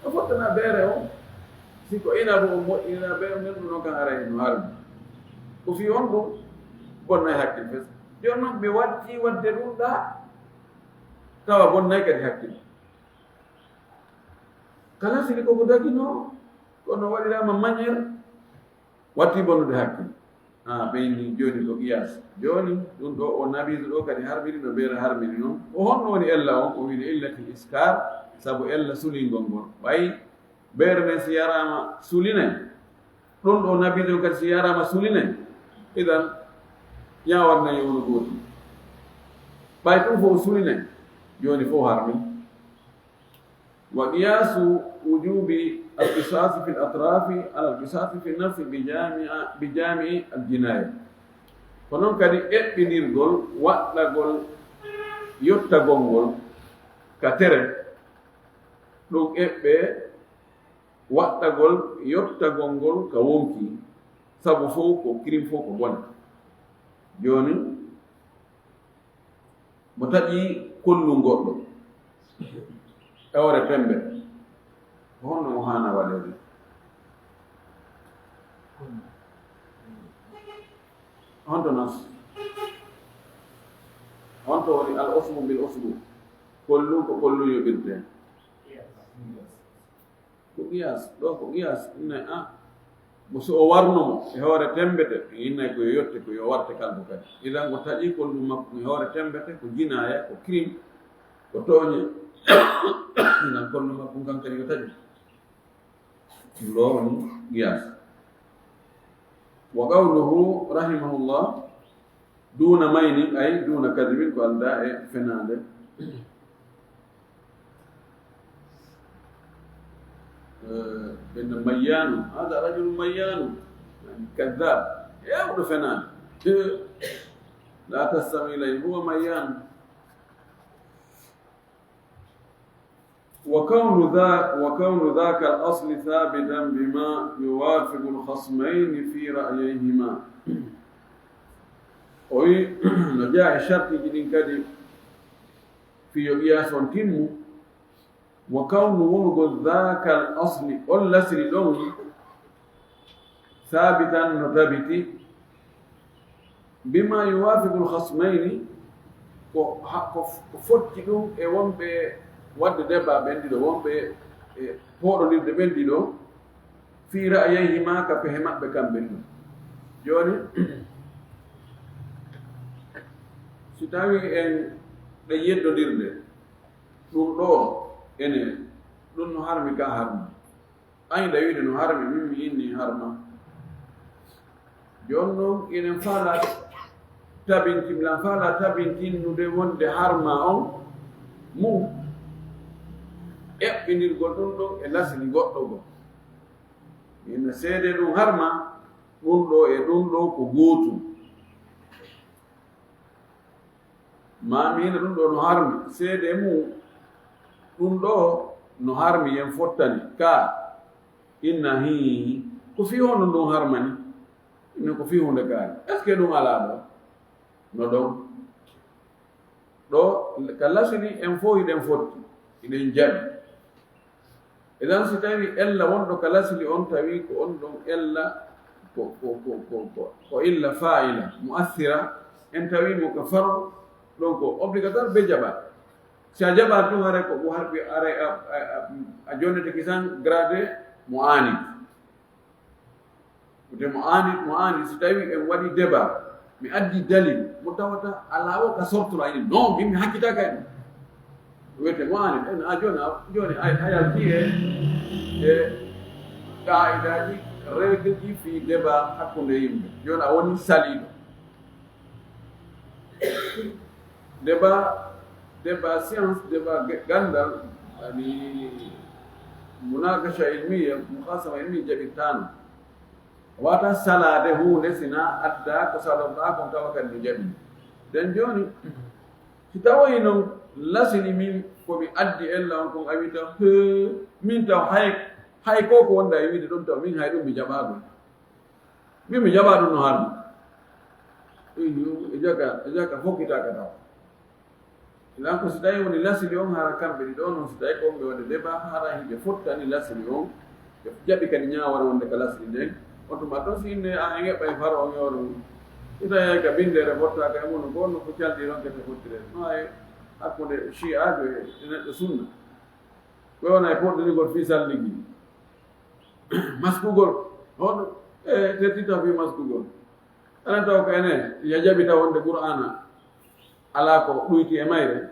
No fottana beere on. Si ko inabu on moƴƴinira beere on, nden ɗum non kan haray no haram. Ko fii on ɗum bonnay hakkil fes. Jooni non ɓe watti wadde ɗum ɗa, tawa bonnay kadi hakkil. Kala sili koko dagino, kono waɗirama manière, watti bonnude hakkil. Ah, ɓe inni jooni ko qiyas. Jooni, ɗum ɗo o nabiidu ɗo kadi harmini no beere harmini non. O honno woni ella on? O wiide illatil iskar, sabu ella sulingol ngol. Ɓay beere nden si yaraama sulinay, ɗum ɗo nabiidu on kadi si yaraama sulinay, idan ñaawanna yo wonu gooti. Ɓay ɗum fof sulinay, jooni fof harmi. Wa qiyasu wujubi alqisasi fi l atrafi ala alqisasi fi nafsi bi jamia, bi jamii aljinaya. Ko noon kadi eɓɓinirgol waɗɗagol yottagol ngol ka tere, ɗum eɓɓe waɗɗagol yottagol ngol ka wonki, sabu fof ko kirim, fof ko bone. Jooni, mo taƴi kollun goɗɗo e hoore pembe, ko honno o haana waɗeede? Honto nas? Honto woni al usbu bil usbu? Kollun ko kollun yoɓirte. Ko qiyas, ɗo ko qiyas, inna a, mo so o warno mo e hoore tembete, innay ko yo yotte, ko yo warte kalbu kadi. Idan ko taƴi kollun makko e hoore tembete, ko jinaaya, ko crime, ko tooñe. Idan kollun makko kan kadi ko taƴi. Ɗum ɗo woni qiyas. Wa qawluhu rahimahullah, duuna maynin, ay duuna kadibin, ko aldaa e fenaande. Ɓe nde mayyaanu, hada rajulu mayyaanu, yani kadab, heewɗo fenaande. La tastami ilay, huwa mayyaanu. Wa kawnu dha-, wa kawnu dhaka al asli thabitan bima yuwafiqu al khasmayni fi ra'yayhima. O wi, no jeyaa e shartiji ɗin kadi, fii yo qiyaas on timmu, wa kawnu wonugol dhaakal asli, on lasli ɗon, saabitan, no tabiti, bima yuwaafiqul khasmayni, ko ha-, ko f-, ko fotti ɗum e wonɓe waɗde débat ɓen ɗiɗo, wonɓe e pooɗondirde ɓen ɗiɗo, fii ra'yayhima, ka pehe maɓɓe kamɓe ɗum. Jooni, si tawii en ɗe yeddondirde, ɗum ɗoo ene, ɗum no harmi ka harmi. Añi ɗa wiide no harmi, min mi inni harma. Jooni noon, enen faalaa tabintin-, lan faalaa tabintinnude wonde harma on mum eɓɓindirgol ɗum ɗon e lasli goɗɗo goo. Ina seede ɗum harma, ɗum ɗoo e ɗum ɗoo ko gootum. Maa mi ina ɗum ɗoo no harmi, seede mum ɗum ɗoo no harmi, yen fottani. Ka inna hii, ko fii honɗum ɗum harmani? Ina ko fii hunde kaari. Est-ce que ɗum alaa ɗoo? No ɗon. Ɗoo, ka lasli en fof hiɗen fotti, hiɗen jaɓi. Idan, si tawii ella wonɗo ka lasli on, tawii ko on ɗon ella, ko, ko, ko, ko, ko, ko illa faa'ila, mu'assira, en tawii mo ka faro, ɗon ko obligatoire ɓe jaɓa. Si a jaɓaa tun, haray ko, ko harbi, haray a, a, a, a jonnete kisan grade mo aani. Wonde mo aani, mo aani, si tawii en waɗii débat, mi addi dalil, mo tawata alaa o ka sortoro, a ini, non, min mi hakkitaaka e ɗum. Wiyete mo aani, en, a jooni, a, jooni a, a yaltii e, e qaa'idaaji, règle ji fii débat hakkunde yimɓe. Jooni a woni saliiɗo. Débat, débat science, débat ge-, ganndal, yani munakasha ilmiya, mukhasama ilmiya jaɓirtaano. Wata salaade huunde sina adda ko salorɗaa kon tawa kadi no jaɓi. Den jooni, si tawoyi non lasini min ko mi addi ella on kon, a wita, "Hee, min taw hay, hay ko ko wonda e wiide ɗon taw min hay ɗum mi jaɓaagol." Min mi jaɓaa ɗum no harmi. Iyo, e jaka, e jaka fokkitaaka taw. Ilan ko si tawi woni lasili on, hara kamɓe ɗiɗo non, si tawi ko ɓe waɗi débat, hara hiɓe fottani lasili on, ɓe jaɓi kadi ñaawore wonde ka lasili nden. On tuma toon si inne a e ŋeɓɓa e faro on yoro on. Si tawi ka binndere fottaaka e mun, ko on no ko calɗi ron kete fottire. No hay hakkunde shi'aajo e, e neɗɗo sunna. Ko wona e poɗɗinigol fii salligi. Maskugol. Hono, e, teddita fii maskugol. Aɗa taw ko enen, ya jaɓi taw wonde Qur'aana alaa ko ɗuyti e mayre.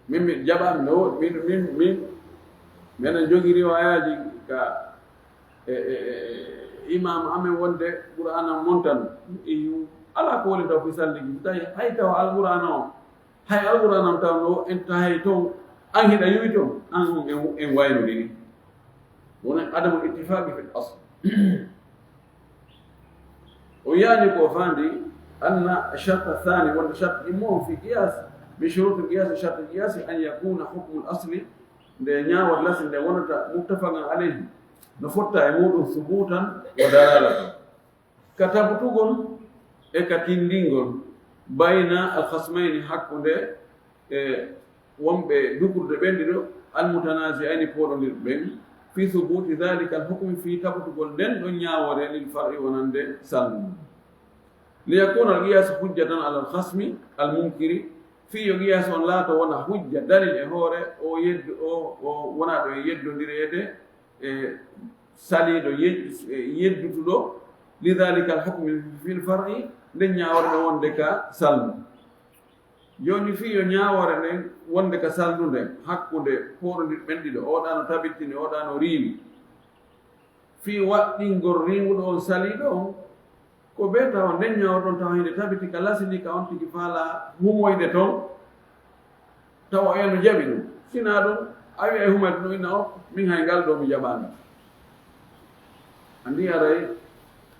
Min, mi jaɓaami no woodi. Min, min, min, mi enen jogi riwaayaaji ka, e, e, e, e, imam amen wonde Qur'aana montano. Iyo, alaa ko woni taw fii salligi. Tawi hay taw Alqur'aana o, hay Alqur'aana on taw no en tahay toon, an hiɗa yuwi toon, an on en, en waynodiri. Wona adamu ittifaqi fil asl. O yaani ko faandi anna sharta thani, wonde sharti ɗimmo on fi qiyas, min shuruti qiyas, sharti qiyas an yakuna hukmu al asli, nde ñaawat lasli nde wonata muttafaqan alayhi, no fotta e muɗum subutan wa dalalatan. Ka tabutugol e ka tindingol bayna al khasmayni, hakkunde e wonɓe dukrude ɓen ɗiɗo, al mutanazi'ayni, pooɗondirɓe ɓen, fi thubuti dhalika al hukmi, fi tabutugol nden ɗon ñaawore, lil far'i, wonande salmu. Li yakuna al qiyas hujjatan ala al khasmi al munkiri, fi yo qiyas on laato wona hujja, dalil e hoore o yeddu, o, o wona ɗo e yeddondireede e saliiɗo yej-, e yeddutuɗo, li dhalika al hukmi fil far'i, nden ñaawore ɗo wonde ka salmu. Jooni fii yo ñaawore nden wonde ka salndu nden, hakkunde pooɗondirɓe ɓen ɗiɗo, oɗa no tabittini, oɗa no riiwi. Fii waɗɗingol riiwuɗo on saliiɗo on, ko bee tawa nden ñaawore ɗon tawa hinde tabiti ka lasini ka on tigi faalaa humoyde ton, tawa o eno jaɓi ɗum. Sinaa ɗum, A wi'ay humayto no inna o, min hay ngal ɗo mi jaɓaano. Anndi aray,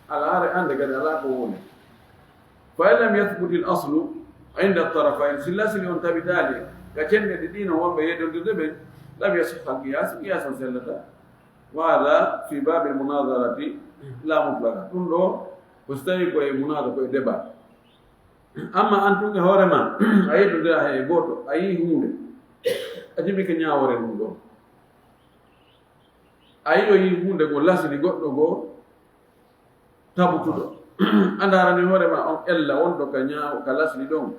ala aray annde kadi alaa ko woni. Fa in lam yathbuti al aslu inda tarafayn, si lasli on tabitaali ka cenɗe ɗiɗi no wonɓe yeddondirde ɓen, lam yasihha al qiyas, qiyas on sellataa. Wa hada fi babi al munadarati la mutlaqa. Ɗum ɗo, ko si tawi ko e munada, ko e débat. Amma an tun e hoore ma, a yeddondira he gooto, a yii huunde, a jibike ñaawore ɗum ɗo. A yiɗo yii huunde go lasli goɗɗo goo tabutuɗo. A ndaarani hoore ma on ella wonɗo ka ñaaw-, ka lasli ɗon.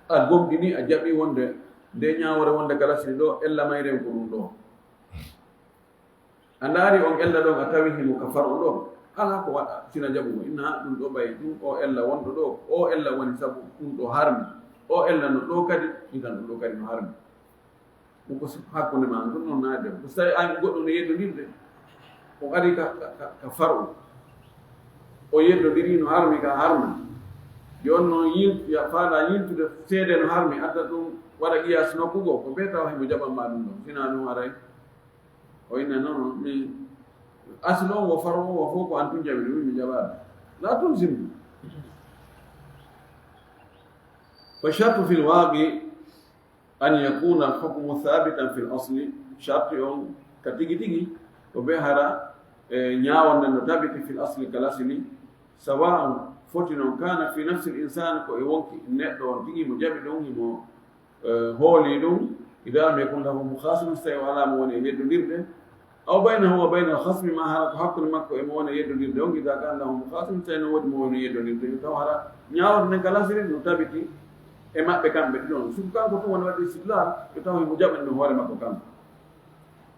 A gomɗini, a jaɓi wonde nde ñaawore wonde ka lasli ɗo, ella mayre ko ɗum ɗo. A ndaari on ella ɗon, a tawi himo ka far'u ɗo. Alaa ko waɗa, sina jaɓugo. Inna ɗum ɗo ɓay, ɗum o ella wonɗo ɗo, o ella woni sabu ɗum ɗo harmi. O ella no ɗo kadi, idan ɗum ɗo kadi no harmi. Ɗum ko si-, hakkunde ma, ɗum noon naade. Ko si tawi an goɗɗo no yeddondirde, o ari ka, ka, ka, ka far'u. O yeddondiri no harmi ka harma. Jooni noon yil-, ya faala yiltude seede no harmi, adda ɗum waɗa qiyas nokku goo, ko bee tawa himo jaɓan ma ɗum ɗon. Sina ɗum haray. O inna noon, mi aslo on wo far'u on wo fof ko an tun jaɓi ɗum, mi jaɓaade. La tulzim. Fa shartu fil waqi an yakuna al hukmu thabitan fil asli, sharti on ka tigi tigi, ko be hara, e, ñaawonde no tabiti fil asli, ka lasli, sawa'un, foti non, kana fi nafsil insan, ko e wonki neɗɗo on tigi mo jaɓi ɗum, himo, e, hooli ɗum, ida lam yakun lahu mukhasimun, so tawi o alaa mo woni e yeddondirde, aw baynahu wa bayna al-khasmi, ma hara ko hakkunde makko e mo woni yeddondirde on, ida kana lahu mukhasim, tawi no woodi mo woni yeddondirde, yo taw hara ñaawata nden ka lasiri no tabiti e maɓɓe kamɓe ɗiɗon. Suku kanko tun woni waɗi istidlal, yo taw himo jaɓani ɗum hoore makko kanko.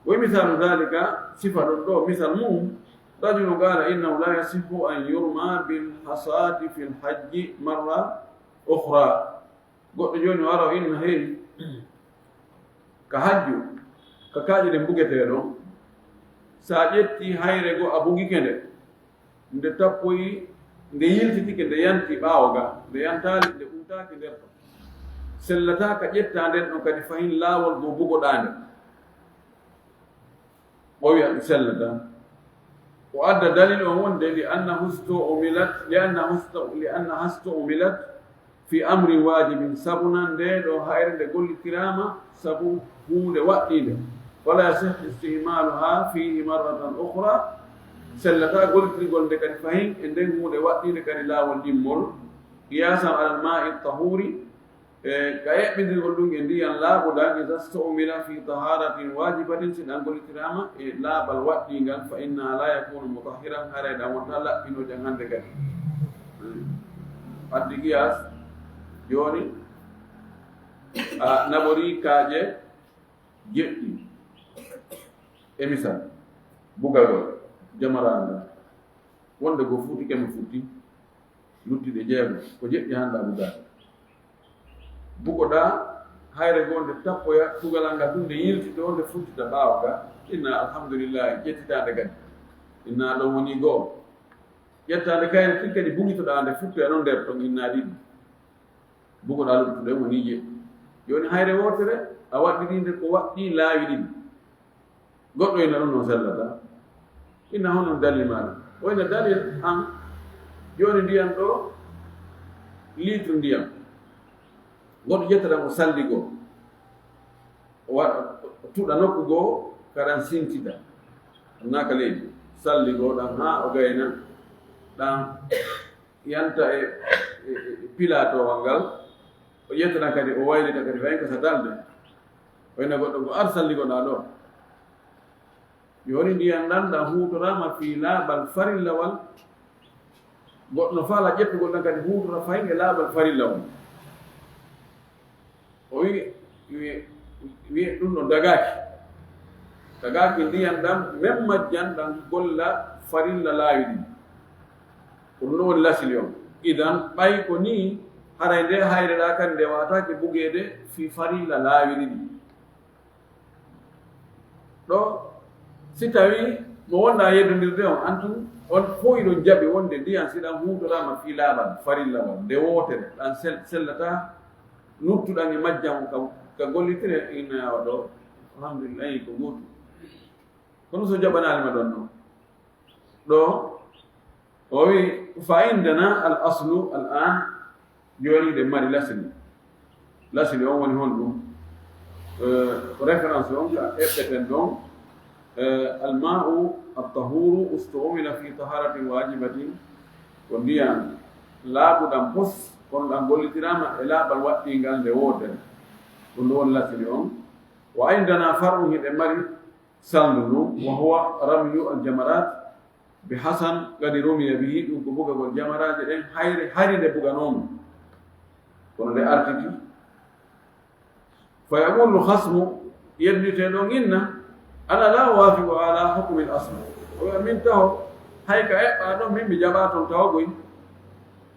Wa misalu dhalika, sifa ɗon ɗo, misal mum, rajulun qala innahu la yasihhu an yurma bil hasati fil hajji marra ukhra. Goɗɗo jooni o ara o inna, hey, ka hajju, ka kaaƴe ɗen bugetee ɗon, si a ƴetti hayre goo a bugike nde, nde tappoyi, nde yiltitike, nde yanti ɓaawo ga, nde yantaali, nde ɓumtaaki nder ton. Sellataa ka ƴettaa nden ɗon kadi fahin laawol goo bugoɗaa nde. O wi'a ɗum sellataa. O adda dalil on wonde, li annahu stu'milat, li annahu stu-, li annaha stu'milat fi amrin wajibin, sabu nan nde ɗo hayre nde gollitiraama sabu huunde waɗɗiinde. Fala yasihhu isti'maluha fihi marratan ukhra, sellataa gollitirgol nde kadi fahin e nden huunde waɗɗiinde kadi laawol ɗimmol, qiyasan alal ma'i tahuri, E, ka eɓɓindirgol ɗum e ndiyan laaɓuɗan, iza stu'mila fi taharatin wajibatin, si ɗan gollitiraama e laaɓal waɗɗiingal, fa inna la yakunu mutahhiran, haray ɗan wonta laɓɓinoojan hande kadi. Addi qiyas, jooni, a naɓori kaaƴe jeɗɗi. E misal, bugagol, jamaraangal, wonde go fuuti keme futti, luttuɗe jeego, ko jeɗɗi hannde a bugaaki. Bugoɗaa hayre goo nde tappoya tugalal ngal tun nde yiltitoo nde futtita ɓaawo ga, inna alhamdulillahi, ƴettitaande kadi. Inna ɗon woni goo. Ƴettaande kayre tun kadi bugitoɗaa nde futtoya non nder ton inna ɗiɗi. Bugoɗaa luttuɗe woni jeɗɗi. Jooni hayre wootere a waɗɗirii nde ko waɗɗii laawi ɗiɗi. Goɗɗo ina ɗon no sellata. Ina hono dalil maaɗa. O ina dalil an, jooni ndiyan ɗo, litre ndiyan. Goɗɗo ƴetta ɗan o salli goo. O waɗa, o tuɗa nokku goo, ka ɗan sintita. Naaka leydi. Salli goo ɗan haa o gayna. Ɗan yanta e, e, e pilatowal ngal, o ƴettana kadi, o waylita kadi, fayin ko satalde. O ina goɗɗo ko ar salligoɗaa ɗo. Yo woni ndiyan ɗan, ɗan huutoraama fii laaɓal farillawal. Goɗɗo no faala ƴettugol ɗan kadi huutora fayin e laaɓal farillawal. O wi, wi, wi ɗum ɗo dagaaki. Dagaaki ndiyan ɗan, men majjan ɗan golla farilla laawi ɗin. Ko ɗum ɗo woni lasili on. Idan, ɓay ko nii, haray nde hayre ɗa kadi nde waataake bugeede fii farilla laawi ɗin. Ɗo, si tawii mo wonɗaa yeddondirde on, antum, on fof iɗon jaɓi wonde ndiyan si ɗan huutoraama fii laaɓal, farillawal, nde wootere, ɗan sel-, sellataa, luttuɗan e majjan ka, ka gollitire, inna yawa ɗo, Alhamdulillahi, ko gootum. Kono so jaɓanaali ma ɗon noon. Ɗo, o wi, fa indana al aslu al an, jooni ɗen mari lasli. Lasli on woni honɗum? Eh, ko référence on ka eɓɓeten ɗon. Eh, al ma'u at tahuru ustu'mila fi taharatin wajibatin, ko ndiyan laaɓuɗan pos, kono ɗan gollitiraama e laaɓal waɗɗingal nde wootere. Ɗum ɗo woni lasli on. Wa indana far'un, hiɗen mari salndu ndu, wa huwa ramyu al jamarat bi hasan qad rumiya bihi, ɗum ko bugagol jamaraaje ɗen hayre hari nde buganoomo. Kono nde artiti, fa yaqulu khasmu, yedditee ɗon inna, ana la wafiqu ala hukmi al asl. O wiya, min taho, hay ka eɓɓa ɗon, min mi jaɓa ton taho goy.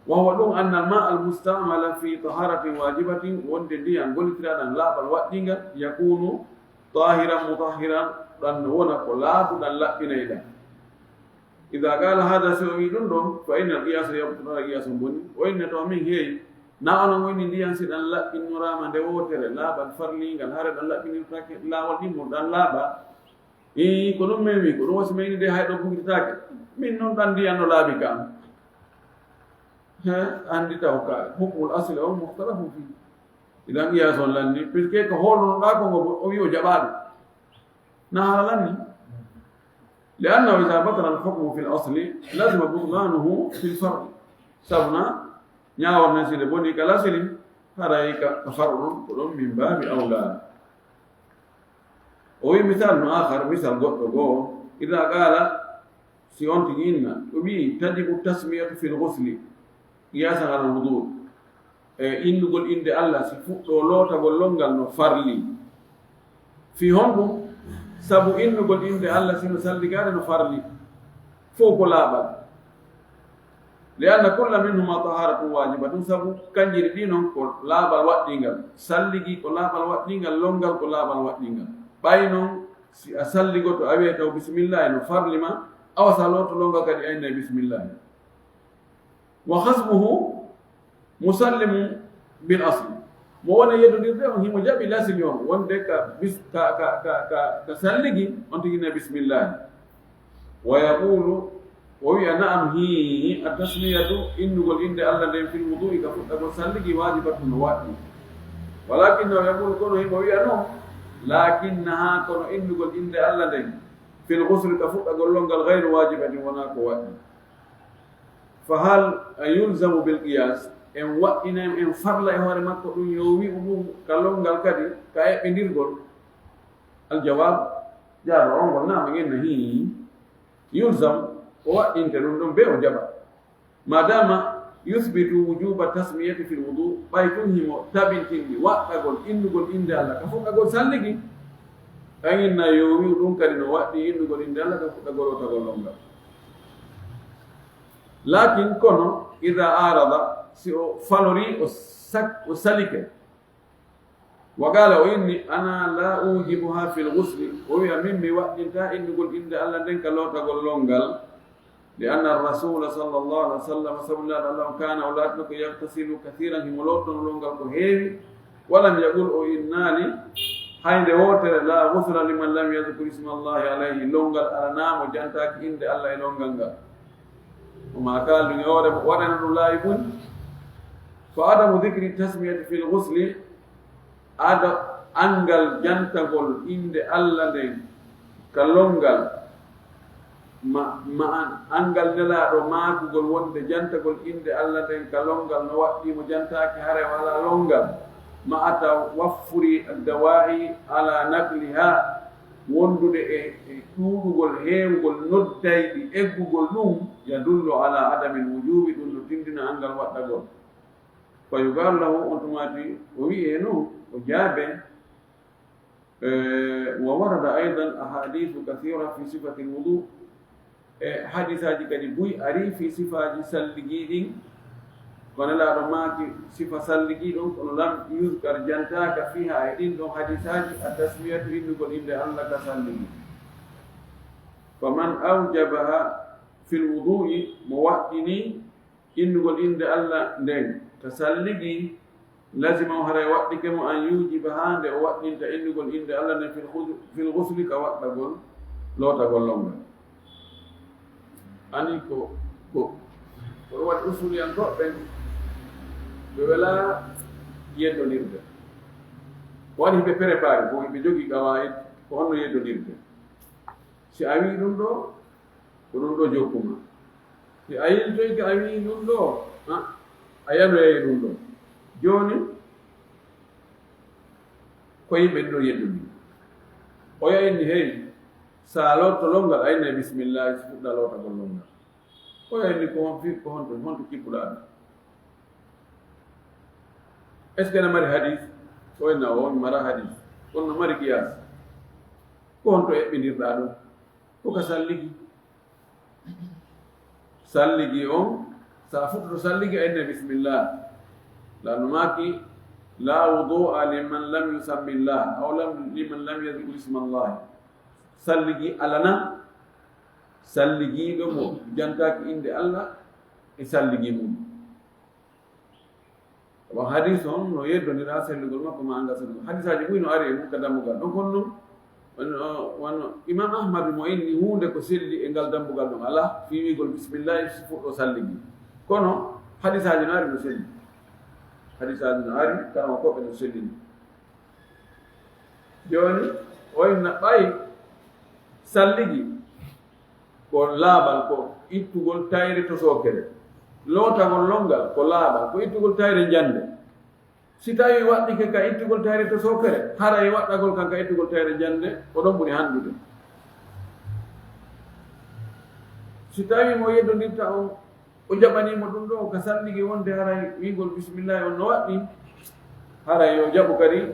Wa huwa ɗum anna al ma al mustamala fi taharatin wajibatin, wonde ndiyan gollitiraaɗan laaɓal waɗɗingal, yakunu tahiran mutahhiran, ɗan no wona ko laaɓuɗan laɓɓinayɗan. Ida qala hada, si o wi ɗum ɗon, fa inna al qiyasa yabtulu, ala qiyasa on boni. O inna to min heeyi, na onon woni ndiyan si ɗan laɓɓinnoraama nde wootere, laaɓal farlingal, hare ɗan laɓɓinirtaake laawol ɗin mo ɗan laaɓa. Ii, ko ɗum min wi, ko ɗum wasi min de hay ɗo bugitataake. Min noon ɗan ndiyan no laaɓi kam. He, anndi taw ka hukmul asli on mukhtalafun fi. Idan qiyas on lanni, puisque ko hoolonoɗaa ko ngo o wi o jaɓaali. Na hala lanni. Li annahu ida batala al hukmu fi al asli, lazima butlanuhu fi al far'i. Sabuna, ñaawol men si nde boni ka lasili, haray ka, ka far'u ɗon, ko ɗon min baabi awla. O wi misal no akhar, misal goɗɗo goo, ida qala, si on tigi inna, o wi tajibu tasmiyatu fi al ghusli, qiyasan ala al wudu. E innugol innde Allah si fuɗɗo lootagol lonngal no farli. Fii honɗum? Sabu innugol innde Allah si no salligaade no farli. Fow ko laaɓal. Li anna kulla minhuma taharatun wajibatun, sabu kanjiri ɗi non ko laaɓal waɗɗingal. Salligi ko laaɓal waɗɗingal, lonngal ko laaɓal waɗɗingal. Ɓay non si a salligoto a wi'ay taw bismillahi no farli ma, awa sa looto lonngal kadi a innay bismillahi. Wa khasmuhu musallimun bil asli. Mo woni yeddondirde on, himo jaɓi lasili on, wonde ka bis-, ka, ka, ka, ka, ka salligi, on tigi na bismillah. Wa yaqulu, o wi'a, na'am, hii, at-tasmiyatu, innugol innde Allah nden, fil wudu'i, ka fuɗɗagol salligi, wajibatun, no waɗɗi. Walakinnahu yaqulu, kono himo wi'a non, lakinnaha, kono innugol innde Allah nden, fil ghusli, ka fuɗɗagol lonngal, ghayru wajibatin, wonaa ko waɗɗi. Fa hal yulzamu bil qiyas, en waɗɗinay, en farla e hoore makko ɗum, yo wi'u ɗum ka lonngal kadi, ka eɓɓindirgol? Al jawab, jaaba on ngol, naam, en enna hii. Yulzam, o waɗɗinte ɗum ɗon, be o jaɓa. Ma dama yuthbitu wujuba tasmiyati fil wudu, ɓay tun himo tabintindi waɗɗagol innugol innde Allah ka fuɗɗagol salligi, an inna yo wi'u ɗum kadi no waɗɗi innugol innde Allah ka fuɗɗagol lootagol lonngal. Lakin kono, ida arada, si o falori, o sak-, o salike. Wa qala, o inni, ana la ujibuha fil ghusli. O wi'a, min mi waɗɗinta innugol innde Allah nden ka lootagol lonngal. Li anna ar-rasula sallallahu alaihi wasallam, sabu Nulaaɗo Allah on, kana, o laatino ko yaghtasilu kathiran, himo lootono lonngal ko heewi. Walam yaqul, o innaali hay nde wootere, la ghusla liman lam yadhkur isma Allahi alayhi, lonngal alanaa mo jantaaki innde Allah e lonngal ngal. O ma kaaldu e hoore mo, waɗana ɗum laayi boni. Fa adamu dhikri tasmiyati fil ghusli, ada anngal jantagol innde Allah nden ka lonngal, ma, ma an, anngal Nelaaɗo maakugol wonde jantagol innde Allah nden ka lonngal no waɗɗii mo jantaaki haray o alaa lonngal, ma ata waffuri ad-dawa'i ala naqliha, wondude e, e ɗuuɗugol, heewugol noddayɗi eggugol ɗum, yadullu ala adamil wujubi, ɗum no tindina anngal waɗɗagol. Fa yuqalu lahu, on tumaati o wi'e non, o jaabe, eh, wa warada aydan ahadithu kathira fi sifati al-wudu, e hadisaaji kadi buy ari fi sifaaji salligi ɗin, ko Nelaaɗo maaki sifa salligi ɗon, kono lam yuzkar, jantaaka, fiha, e ɗin ɗon hadisaaji, at-tasmiyatu, innugol innde Allah ka salligi. Faman awjabaha fil wudu'i, mo waɗɗini innugol innde Allah nden ka salligi, Lazima o haray waɗɗike mo an yujiba haa nde o waɗɗinta innugol innde Allah nden fil ghus-, fil ghusli ka waɗɗagol lootagol lonngal. Ani ko, ko, ko ɗum waɗi usuliyankooɓe ɓen ɓe welaa yeddondirde. Ko waɗi hiɓe préparé, ko hiɓe jogii qawaid, ko honno yeddondirde. Si a wi'i ɗum ɗoo, ko ɗum ɗoo jokkuma. Si a yiltoyke a wi'i ɗum ɗoo, a, a yanoyay ɗum ɗoo. Jooni, ko yimɓe ɗiɗo yeddondiri. Oya inni, hey, sa lotto lonngal, a inni bismillah, si fuɗɗa lootagol lonngal. Oya inni, ko hon fi-, ko honto, honto kippuɗaa ɗum? Est-ce que ene mari hadis? O inna o, mi mara hadis. Kono no mari qiyas. Ko honto eɓɓindirɗaa ɗum? Ko ka salligi. Salligi on, sa fuɗɗoto salligi, a inna bismillah. Lanno maaki, la wudu'a liman lam yusammi Allah, aw lam, liman lam yadhkur isma Allah. Salligi alana, salligiiɗo mo jantaaki innde Allah e salligi mum. Bon, hadis on no yeddondira sellugol makko ma anngal sellugol. Hadisaaji buy no ari e mum ka dambugal ɗon, kono non, wano, wano Imam Ahmad mo inni huunde ko selli e ngal dambugal ɗon alaa, fii wi'ugol bismillah si fuɗɗo salligi. Kono hadisaaji no ari no selli. Hadisaaji no ari, kala ko ɓe no sellini. Jooni, o inna ɓay salligi ko laaɓal, ko ittugol tayre to sookere. Lootagol lonngal ko laaɓal, ko ittugol tayre njannde. Si tawii waɗɗike ka ittugol tayre to sookere, haray waɗɗagol kan ka ittugol tayre njannde, ko ɗon ɓuri handude. Si tawii mo yeddondirta on, o jaɓanii mo ɗum ɗoo ka salligi wonde haray wi'ugol bismillah on no waɗɗi, haray yo jaɓu kadi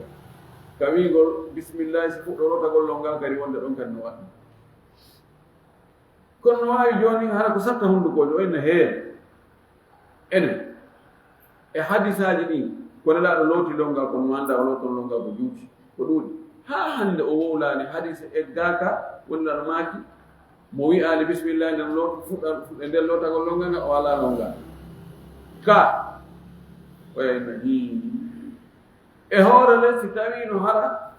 ka wi'ugol bismillah si fuɗɗo lootagol lonngal kadi wonde ɗon kadi no waɗɗi. Kono no waawi jooni hara ko satta hunndukoojo, o inna hee. Enen, e hadisaaji ɗin, ko Nelaaɗo looti lonngal, kono mo anndaa o looton lonngal ko juuti, ko ɗuuɗi. Haa hannde o wowlaani hadis eggaaka, woni Nelaaɗo maaki, mo wi'aali bismillah nden loot-, fuɗɗa, fuɗɗa e nder lootagol lonngal ngal, o alaa lonngal. Ka, o inna hii. E hoore le, si tawii no hara,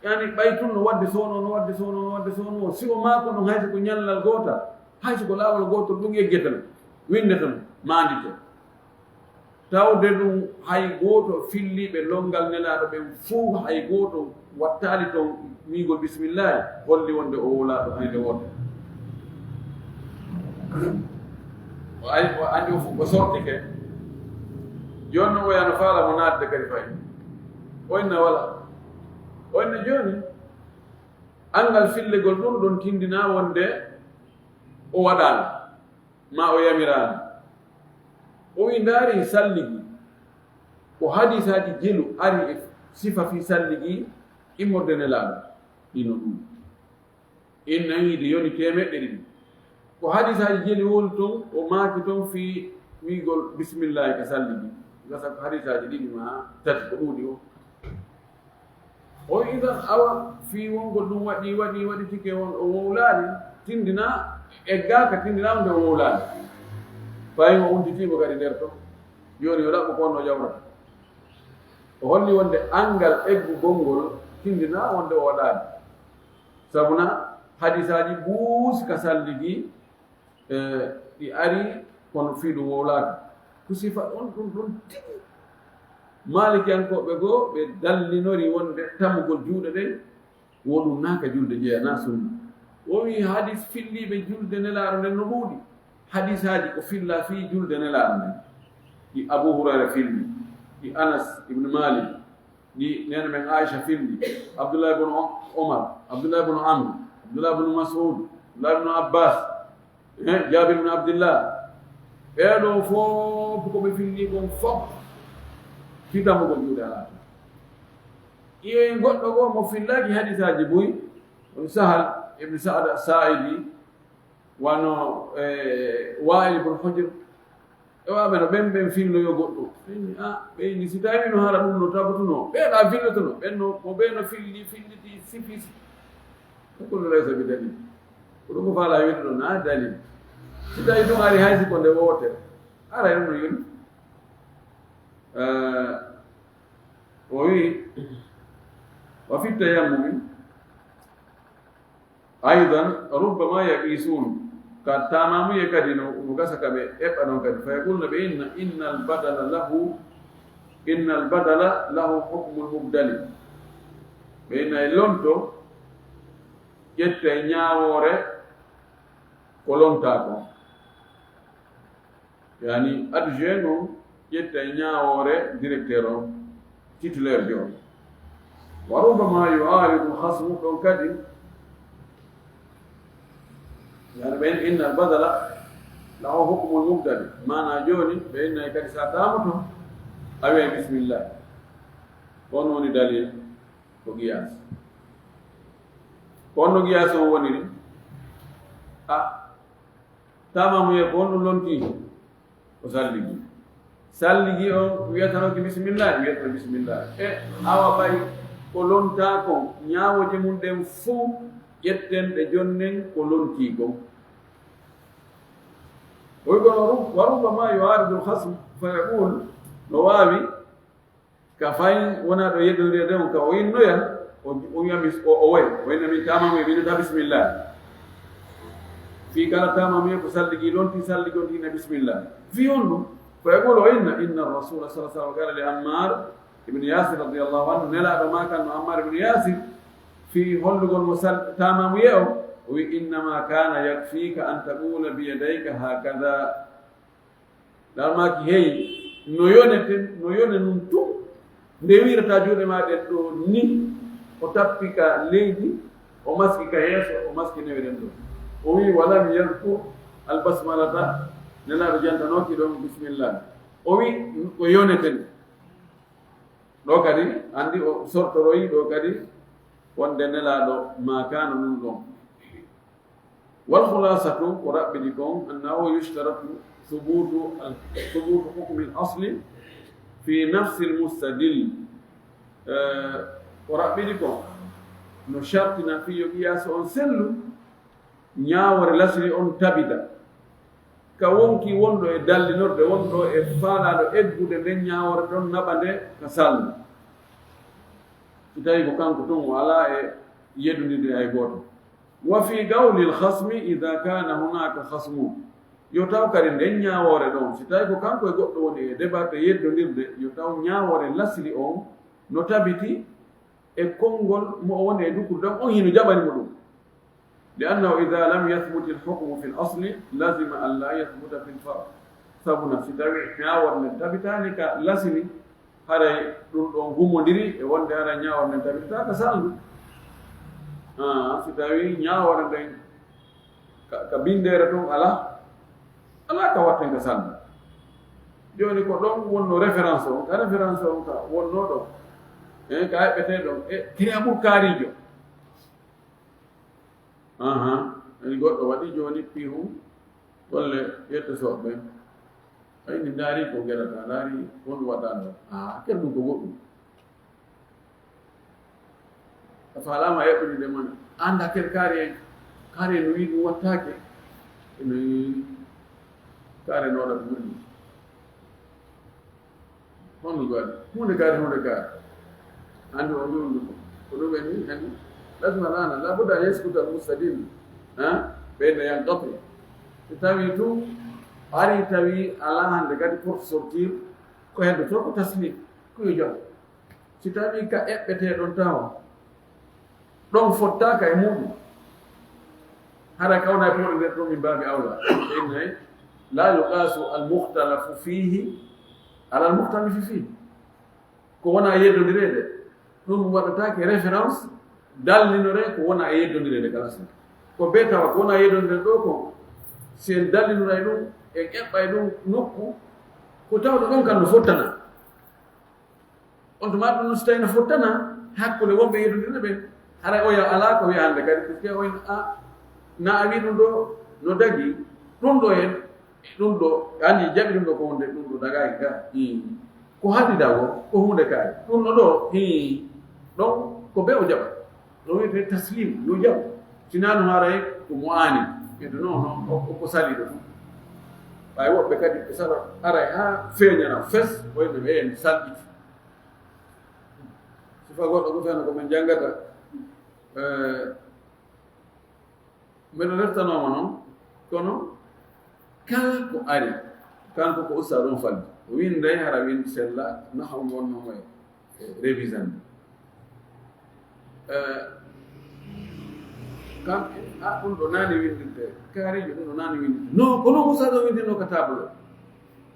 yani, ɓay tun no waɗde soono, no waɗde soono, no waɗde soono, si o maako non, hay so ko ñallal gootal, hay so ko laawol gootol, ɗum eggete no, winndete no, maandite. Tawde ɗum, hay gooto filliiɓe lonngal Nelaaɗo ɓen fow, hay gooto wattaali ton wi'ugol bismillaahi, holli wonde o wowlaaɗo hay nde wootere. O ay-, o anndi o fu-, o sortike. Jooni non o yano faala mo naatde kadi fay. O inna wala. O inna jooni, anngal fillegol ɗum ɗon tindinaa wonde o waɗaano, maa o yamiraano. O wi ndaari salligi, ko hadisaaji jelu ari e sifa fii salligi immorde Nelaaɗo. Ɗino ɗum. Inna wiide yoni teemeɗɗe ɗiɗi. Ko hadisaaji jeli woni ton, o maaki ton fii wi'ugol bismillaahi ka salligi. Gasa ko hadisaaji ɗiɗi maa tati ko ɗuuɗi o. O idan awa fii wongol ɗum waɗi, waɗi, waɗi tike on o wowlaani, tindina, eggaaka tindina wonde o wowlaani. Fayin o untitiimo kadi nder ton. Jooni o ɗaɓɓo ko honno o jawrata. O holli wonde anngal eggugol ngol tindina wonde o waɗaani. Sabuna hadisaaji buusi ka salligi, e, ɗi ari kono fii ɗum wowlaaka. Ko sifa on ɗum ɗon tigi. Maalikiyankooɓe goo ɓe dallinori wonde tamugol juuɗe ɗen, wo ɗum naa ka julde jeya, naa sunna. O wi hadis filliiɓe julde Nelaaɗo nden no ɗuuɗi. Hadisaaji ko filla fii julde Nelaaɗo nden. Ɗi Abu Hurayra filli, ɗi Anas ibn Malik, ɗi neene men Aisha filli, Abdullah ibn O-, Omar, Abdullah ibn Amr, Abdullah ibn Mas'ud, Abdullah ibn Abbas, eh, Jabir ibn Abdillah. Ɓee ɗoo fof ko ɓe filli kon fof fii tamugol juuɗe alaa ton. Ƴeewen goɗɗo goo mo fillaaki hadisaaji buy, on Sahal ibn Sa'ad Sa'idi, wano, eh, Wa'il ibn Hujr, e waɓe no ɓen, ɓen filloyo goɗɗo. Ɓen ni, ah, ɓen ni, si tawi no hara ɗum no tabutuno, ɓee ɗa fillotono, ɓen no, mo ɓee no filli, filliti, sifi, si-, ko kullu laysa bi dalil. Ko ɗum ko faala wiide ɗo na dalil. Si tawi ɗum ari hay si ko nde wootere, ara ɗum no yoni. Eh, O wi, wa fi tayammumi, aydan, rubbama yaqisun, ka tamamuye kadi no, no gasa ka ɓe eɓɓa ɗon kadi. Fa yaquluna, ɓe inna, innal badala lahu, innal badala lahu hukmul mubdali. Ɓe inna e lonto ƴetta e ñaawoore ko lontaa ko. Yani, adjoint on ƴetta e ñaawoore directeur on, titulaire jo on. Wa rubbama yu'aridu al-khasmu, ɗon kadi, yani, ɓen inna al-badala lahu hukmul mubdali. Maana jooni, ɓe inna kadi sa taamoto, a wi'ay bismillah. On woni dalil ko qiyaas. Ko honno qiyaas on woniri? A, tamamuye ko honɗum lonti? Ko salligi. Salligi on wiyatanoki bismillah, wiyatano bismillah. E awa ɓay ko lontaa kon, ñaawoje mum ɗen fow ƴetten ɗe jonnen ko lontii kon. O wi kono ru-, wa rubbama yu'aridu al-khasm fa yaqul, no waawi ka fayin wona ɗo yeddondirde on, ka o innoya, o, o wiya mis-, o, o woy, o inna min tamamuye, min nota bismillah. Fii kala tamamuye ko salligi lonti, salligi on inna bismillah. Fii honɗum? Fa yaqulu, o inna, inna ar-rasula sallallahu alaihi wasallam qala li Ammar ibn Yasir radiyallahu anhu, Nelaaɗo maakanno Ammar ibn Yasir, fii hollugol mo sal-, tamamuye o, o wi, innama kana yakfika an taqula bi yadayka hakadha. Laal maaki, hey, no yoneten, no yone nun tun. Nde wiirata juuɗe maa ɗen ɗo ni, o tappi ka leydi, o maski ka yeeso, o maski newe ɗen ɗo. O wi, walam yadkur al basmalata, Nelaaɗo jantanooki ɗon bismillah. O wi, ko yoneten. Ɗo kadi, andi o sortoroyi ɗo kadi, wonde Nelaaɗo maakaano ɗum ɗon. Wal khulasatu, ko raɓɓiɗi kon, annahu yushtaratu thubutu al-, thubutu hukmi al-asli fi nafsi al-mustadil. Eh, ko raɓɓiɗi kon, no shartina fii yo qiyaas on sellu, ñaawoore lasri on tabita. Ka wonkii wonɗo e dallinorde, wonɗo e faalaaɗo eggude nden ñaawoore ɗon naɓa nde ka salndu. Si tawii ko kanko tun o alaa e yeddondirde hay gooto. Wa fii qawli al-khasmi idha kana hunaka khasmun. Yo taw kadi nden ñaawoore ɗon, si tawii ko kanko e goɗɗo woni e débat e yeddondirde, yo taw ñaawoore lasri on no tabiti e konngol mo o woni e dukkude ɗon, on hino jaɓani mo ɗum. Li annahu idha lam yathbut al-hukmu fi al-asli, lazima an la yathbuta fi al-far'i. Sabu na si tawii ñaawoore nden tabitaani ka lasri, haray ɗum ɗon humondiri e wonde haray ñaawoore nden tabitataa ka salndu. Ah, si tawii ñaawoore nden ka, ka bindeere tun alaa, alaa ka watten ka salndu. Jooni ko ɗon wonno référence on, ka référence on ka wonno ɗon. Eh, ka eɓɓetee ɗon. E kiriya ɓur kaariijo. Aha, ani goɗɗo waɗi jooni pihu, golle yetto soɓɓe. Ay, ni ndaari ko gerata, ndaari on waɗano. Ah, ker ɗum ko goɗɗum. A faalaama yeɓɓude nde mon. Annda ker kaari en, kaari en no wi'i ɗum wattaake. Eno wi'i kaari no waɗa ko ɓuri ɗum. Honno ko waɗi? Huunde kaari, huunde kaari. Anndi on ɗum ɗum. Ko ɗum en ni, anndi. Lazima lana, la budda an yaskuta al mustadil. Ha? Ɓeyna yanqati. Si tawi tun, ari tawi alaa hannde kadi porte sortir, ko heddo to ko taslim. Ko yo jam. Si tawii ka eɓɓetee ɗon taho, ɗon fottaaka e muuɗum, hara kawna e pooɗo nder ɗum min baabi awla. Innay, la yuqasu al muhtalafu fihi ala al muhtalifi fihi. Ko wona yeddondireede, ɗum waɗataake référence, dallinore ko wona e yeddondireede kala sene. Ko bee tawa ko wona yeddondireede ɗo ko, si en dallinora e ɗum, en eɓɓa e ɗum nokku, ko tawɗo ɗon kan no fottana. On tuma ɗum no si tawii no fottana hakkunde wonɓe yeddondirɓe ɓen. Haray oya alaa ko wiya hannde kadi, puisque oyn a, na a wi ɗum ɗo no dagi, ɗum ɗo en, ɗum ɗo, anndi jaɓi ɗum ɗo ko wonde ɗum ɗo dagaaki ka. Ii. Ko haɗida ko, ko huunde kaari. Ɗum no ɗo, ii. Ɗon ko bee o jaɓa. No wiyetee taslim, yo jaɓu. Sinaa no haray ko mo aani. Wiyete non, non, o, o ko saliiɗo ɗum. Ɓay woɓɓe kadi ɓe sala aray haa feeñana fes, wayno ɓe en salɗiti. Fa goɗɗo ko fena ko min janngata. Eh, mbeɗo reftanoma noon, kono kala ko ari, kanko ko ustad on faldi. O winday hara windi sella, naha on wonno mo e, e revisande. Eh, kam, a, ɗum ɗo nani windirde, kaarijo ɗum ɗo nani windirde. No, ko noon ustad o windirno ka tableau.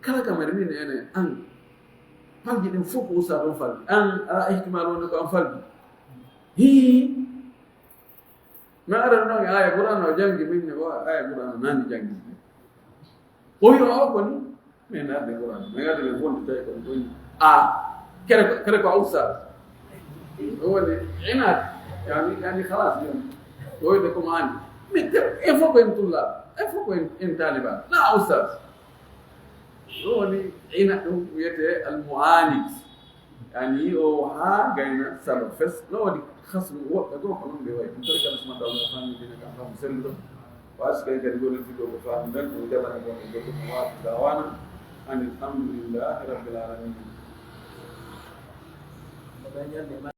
Kala kam ari min ene an, palji ɗin fof ko ustad on faldi. An, ala ihtimal wonde ko an faldi. Hii. Mi ara noon e aya Qur'an o janngi, min ne o aya Qur'an o nani janngi. O wi o ko ni, min arde Qur'an, min arde ɓe fondi tawi ko ɗum ɗon. A, kere ko, kere ko a ustad. O woni inat, yani, yani khalas, yani. O wiyde ko maani. Min kere, e fof ko en tullaaɓe, e fof ko en, en taalibaaɓe. Na ustad. Ɗum woni ina ɗum wiyetee al mu'anid. Yani o haa gayna salo fes. No waɗi khasmu woɓɓe goo ko noon ɓe wayi. Ɗum tori kala suma taw mo faami dina kam faamu selluɗo. Waasi kay kadi gonen fiɗo ko faamu nden ko jabana ko en jokko mo waasi dawana. Anil hamdulillahi rabbil alamin.